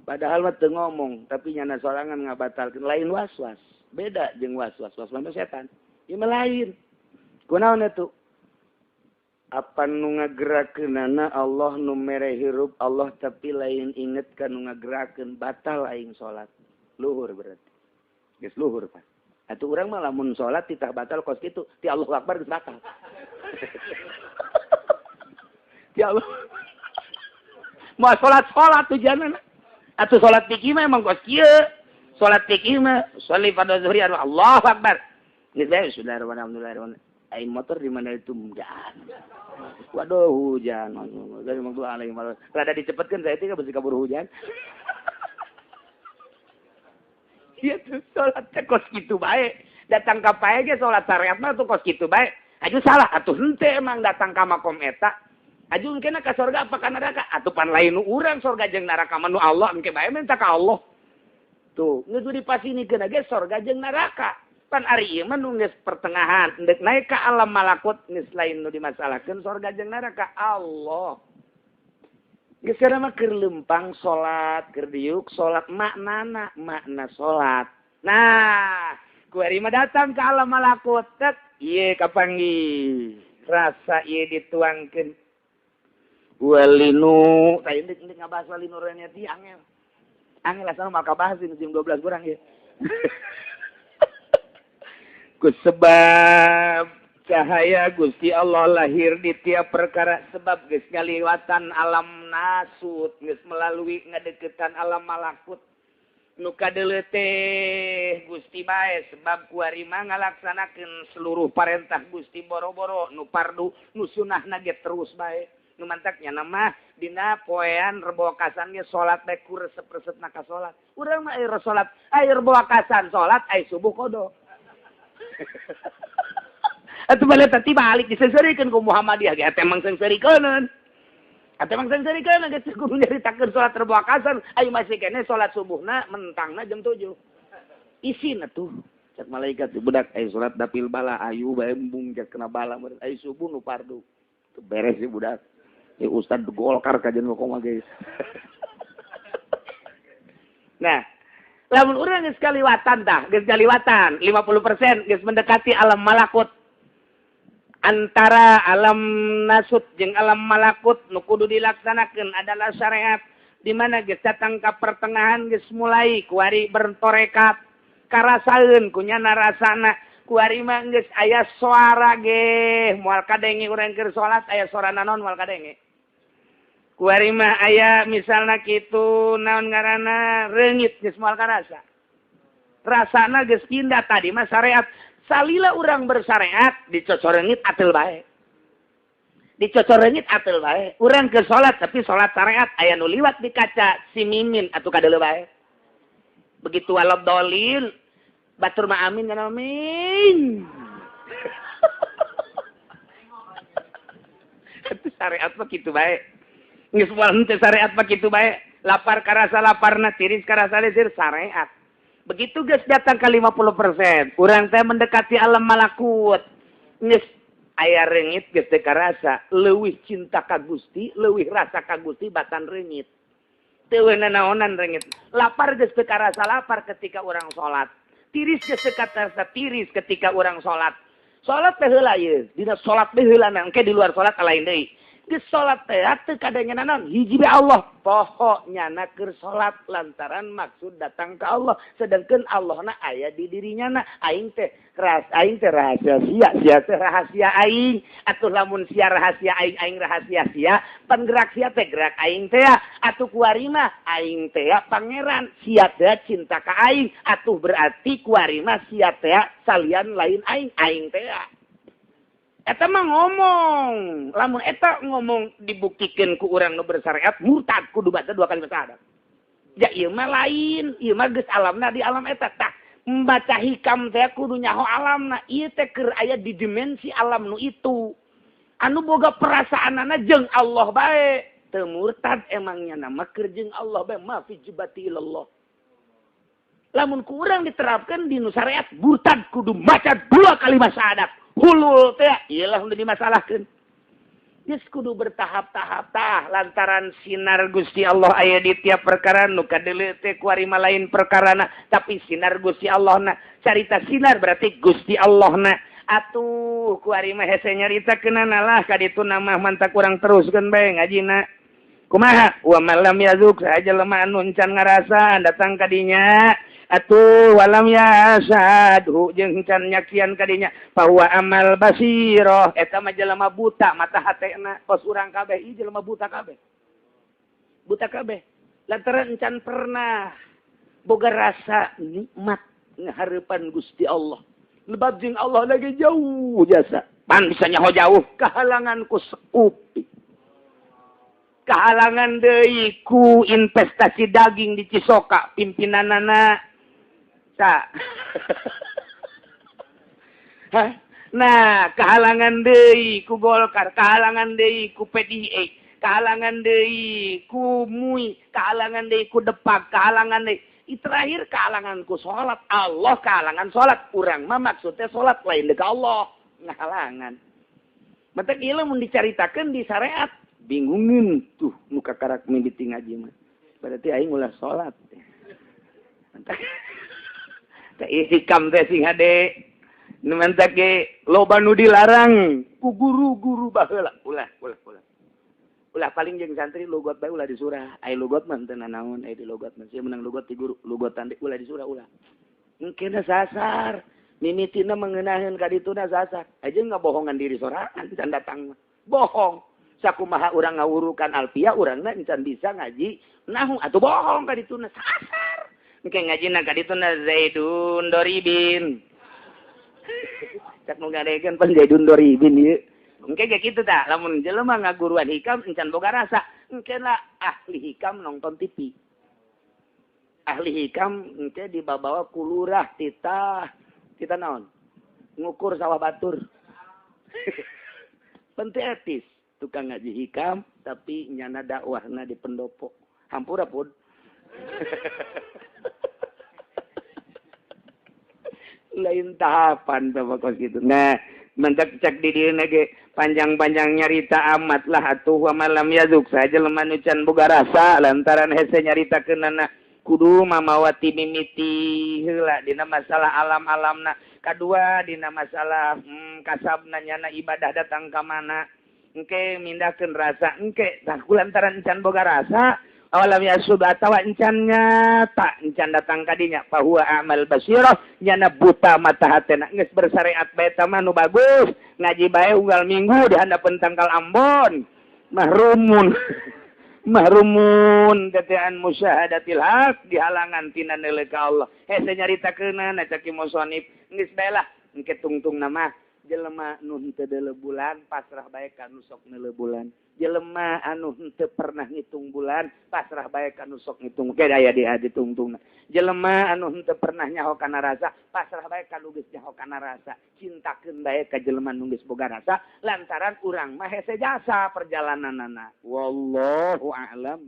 [SPEAKER 4] Padahal mah teu ngomong, tapi nyana sorangan ngabatalkeun lain was-was. Beda jeung was-was, was-was mah setan. Ieu mah lain. Kunaon atuh? Apa nu ngagerakeunana Allah nu mere hirup Allah tapi lain inget ka nu ngagerakeun batal aing salat. Luhur berarti. Geus luhur Pak. Atuh urang mah lamun salat titah batal kos kitu, ti Allahu Akbar geus batal. Ti Allah. Moal salat-salat tujuanna. Atuh salat fikih mah emang kos kieu. Salat fikih mah sholli fardhu zuhri Allahu Akbar. Geus bae sudah alhamdulillah. Aing motor di mana itu hujan. Waduh hujan. Dari waktu alaihi rada dicepetkeun saya teh besi kabur hujan. Iya tuh salat teh kos kitu bae. Datang ka pae ge salat syariat mah tuh kos kitu bae. Aju salah atuh henteu emang datang ka makom eta. Aju engkena ka surga apa ka neraka? Atuh pan lain nu urang surga jeung neraka mah nu Allah engke bae minta ka Allah. Tuh, geus dipasinikeun ge surga jeung neraka. Pan ari ieu mah nu geus pertengahan, endek naik ka alam malakut geus lain nu dimasalahkeun surga jeung neraka Allah. Geus mah keur lempang salat, keur diuk salat maknana, makna salat. Nah, ku ari mah datang ka alam malakut, tek ieu kapanggih. Rasa ieu dituangkeun. Walinu, tah endek endek ngabahas walinu reniati angel. Angel asal mah kabahas jam 12 kurang ieu. Ku sebab cahaya Gusti Allah lahir di tiap perkara sebab geus ngaliwatan alam nasut geus melalui ngadeukeutan alam malakut nu kadeuleu teh Gusti bae sebab kuari mah ngalaksanakeun seluruh parentah Gusti boro-boro nu pardu nu sunahna ge terus bae nu mantak nya mah dina poean rebo kasan ge salat bae ku resep-resepna ka salat urang mah air salat air rebo kasan salat ai subuh kodo. Atuh balik tadi balik diseungseurikeun ku Muhammadiyah ge atuh emang seungseurikeun. Atuh emang seungseurikeun geus kudu nyaritakeun salat rebo kasan ayo masih keneh salat subuhna mentangna jam 7. Isin atuh cek malaikat budak ayo salat dapil bala ayu bae embung cek kena bala ayo subuh nu fardu. Teu beres si budak. Ya ustad Golkar kajian kok mah geus. Nah, lamun urang geus kaliwatan tah, geus kaliwatan 50% geus mendekati alam malakut. Antara alam nasut jeung alam malakut nu kudu dilaksanakeun adalah syariat di mana geus datang ka pertengahan geus mulai kuari bertorekat karasaeun kunyana rasana kuari mah geus aya suara ge moal kadenge urang keur salat aya suara naon moal kadenge. Kuari mah aya misalna kitu naon ngaranna reungit geus moal karasa. Rasana geus pindah tadi mah syariat. Salila urang bersyariat dicocorengit atel bae. Dicocorengit atel bae. Urang ke salat tapi salat syariat aya nu liwat di kaca si mimin atuh kadeuleu bae. Begitu walab dolil batur mah amin kana amin. Atuh syariat mah kitu bae. Geus moal henteu syariat mah kitu bae. Lapar karasa laparna, tiris karasa tiris syariat. Begitu geus datang ke 50%, urang teh mendekati alam malakut. Geus aya reungit geus teu karasa, leuwih cinta ka Gusti, leuwih rasa ka Gusti batan reungit. Teu naonan reungit. Lapar geus teu karasa lapar ketika urang salat. Tiris geus teu karasa tiris ketika urang salat. Salat teh heula ieu, dina salat teh heula engke di luar salat lain deui. Geus salat teh teu kadengenan naon hiji bae Allah. Poho nyana keur salat lantaran maksud datang ka Allah. Sedangkan Allahna aya di dirinya na. Aing teh rahasia sia, sia teh rahasia aing. Atuh lamun sia rahasia aing, aing rahasia sia, pan gerak sia teh gerak aing teh. Atuh kuari mah aing teh pangeran, sia teh cinta ka aing. Atuh berarti kuari mah sia teh salian lain aing, aing teh. Eta mah ngomong, lamun eta ngomong dibuktikeun ku urang nu bersyariat murtad kudu baca dua kali syahadat. Ja ieu mah lain, ieu mah geus alamna di alam eta. Tah, membaca hikam teh kudu nyaho alamna, ieu teh keur aya di dimensi alam nu itu. Anu boga perasaanana jeung Allah bae. Teu murtad emangnya nama keur jeung Allah bae ma fi jibati ilallah. Lamun ku urang diterapkeun di nu syariat murtad kudu maca dua kali syahadat. Hulul teh iyalah udah dimasalahkeun. Geus kudu bertahap-tahap tah lantaran sinar Gusti Allah aya di tiap perkara nu kadeuleu teh kuari mah lain perkarana tapi sinar Gusti Allahna. Carita sinar berarti Gusti Allahna. Atuh kuari mah hese nyaritakeunana lah ka dituna mah mantak urang teruskeun bae ngajina. Kumaha? Wa malam yazuk saja lemah anu encan ngarasa datang ka dinya. Atuh walam yasadhu jeung can nyaksian kadinya bahwa amal basiroh eta mah jelema buta mata hatena kos urang kabeh ieu jelema buta kabeh lantaran encan pernah boga rasa nikmat ngahareupan Gusti Allah lebab jeung Allah lagi jauh jasa pan bisa nyaho jauh kahalangan ku seupik kahalangan deui ku investasi daging di Cisoka pimpinanana. Nah, kehalangan deui ku Golkar, kehalangan deui ku PDI, kehalangan deui ku MUI, kehalangan deui ku Depak, kehalangan deui. Terakhir kehalangan ku salat. Allah kehalangan salat. Urang mah maksudnya salat lain deui ka Allah. Ngahalangan. Matak ieu mun dicaritakeun di syariat, bingungin tuh nu kakarak mimiti ngaji mah. Berarti aing ulah salat. Hikam teh sing hade nu mantak ge loba nu dilarang ku guru-guru baheula ulah ulah ulah ulah paling jeung santri lugot bae ulah di surah ai lugot mah teu nanaon ai di lugot mah sia menang lugot ti guru lugotan ulah di surah ulah engkena sasar mimitina mengenaheun ka dituna sasar aja ngabohongan diri sorangan can datang bohong sakumaha urang ngawurukan alfiah urangna encan bisa ngaji nahu atuh bohong ka dituna sasar. Engke ngajina ka dituna Zaidun Doribin. Cak nu ngadegeun pan Zaidun Doribin ieu. Engke ge kitu tah, lamun jelema ngaguruan hikam encan boga rasa, engke lah ahli hikam nonton TV. Ahli hikam engke dibabawa ku lurah titah, titah naon? Ngukur sawah batur. Penting etis, tukang ngaji hikam tapi nyana dakwahna di pendopo. Hampura pun. Lain tahapan bapak kos gitu. Nah, mentak cak di dieu ge panjang-panjang nyarita amat lah atuh wa malam yazuk saja lemah nu can boga rasa lantaran hese nyaritakeunana kudu mamawati mimiti heula dina masalah alam-alamna, kadua dina masalah kasabna nyana ibadah datang ka mana engke mindahkeun rasa engke tah kulantaran can boga rasa awalam yasub atawa encan nyata encan datang kadinya fahuwa amal basirah nyana buta mata hatena geus bersyariat bae eta mah nu bagus ngaji bae unggal minggu di handapeun tangkal Ambon mahrumun mahrumun tetean musyahadatil haq dihalangan tina neuleuh ka Allah hese nyaritakeunana cak musonib geus bae lah engke tungtungna mah jelema nu henteu deuleu bulan pasrah bae ka nu sok neuleuh bulan. Jelema anu henteu pernah ngitung bulan pasrah bae ka nu sok ngitung ke aya di ditungtungna. Jelema anu henteu pernah nyaho kana rasa pasrah bae ka nu geus nyaho kana rasa. Cintakeun bae ka jelema nu geus boga rasa lantaran urang mah hese jasa perjalananana. Wallahu a'lam.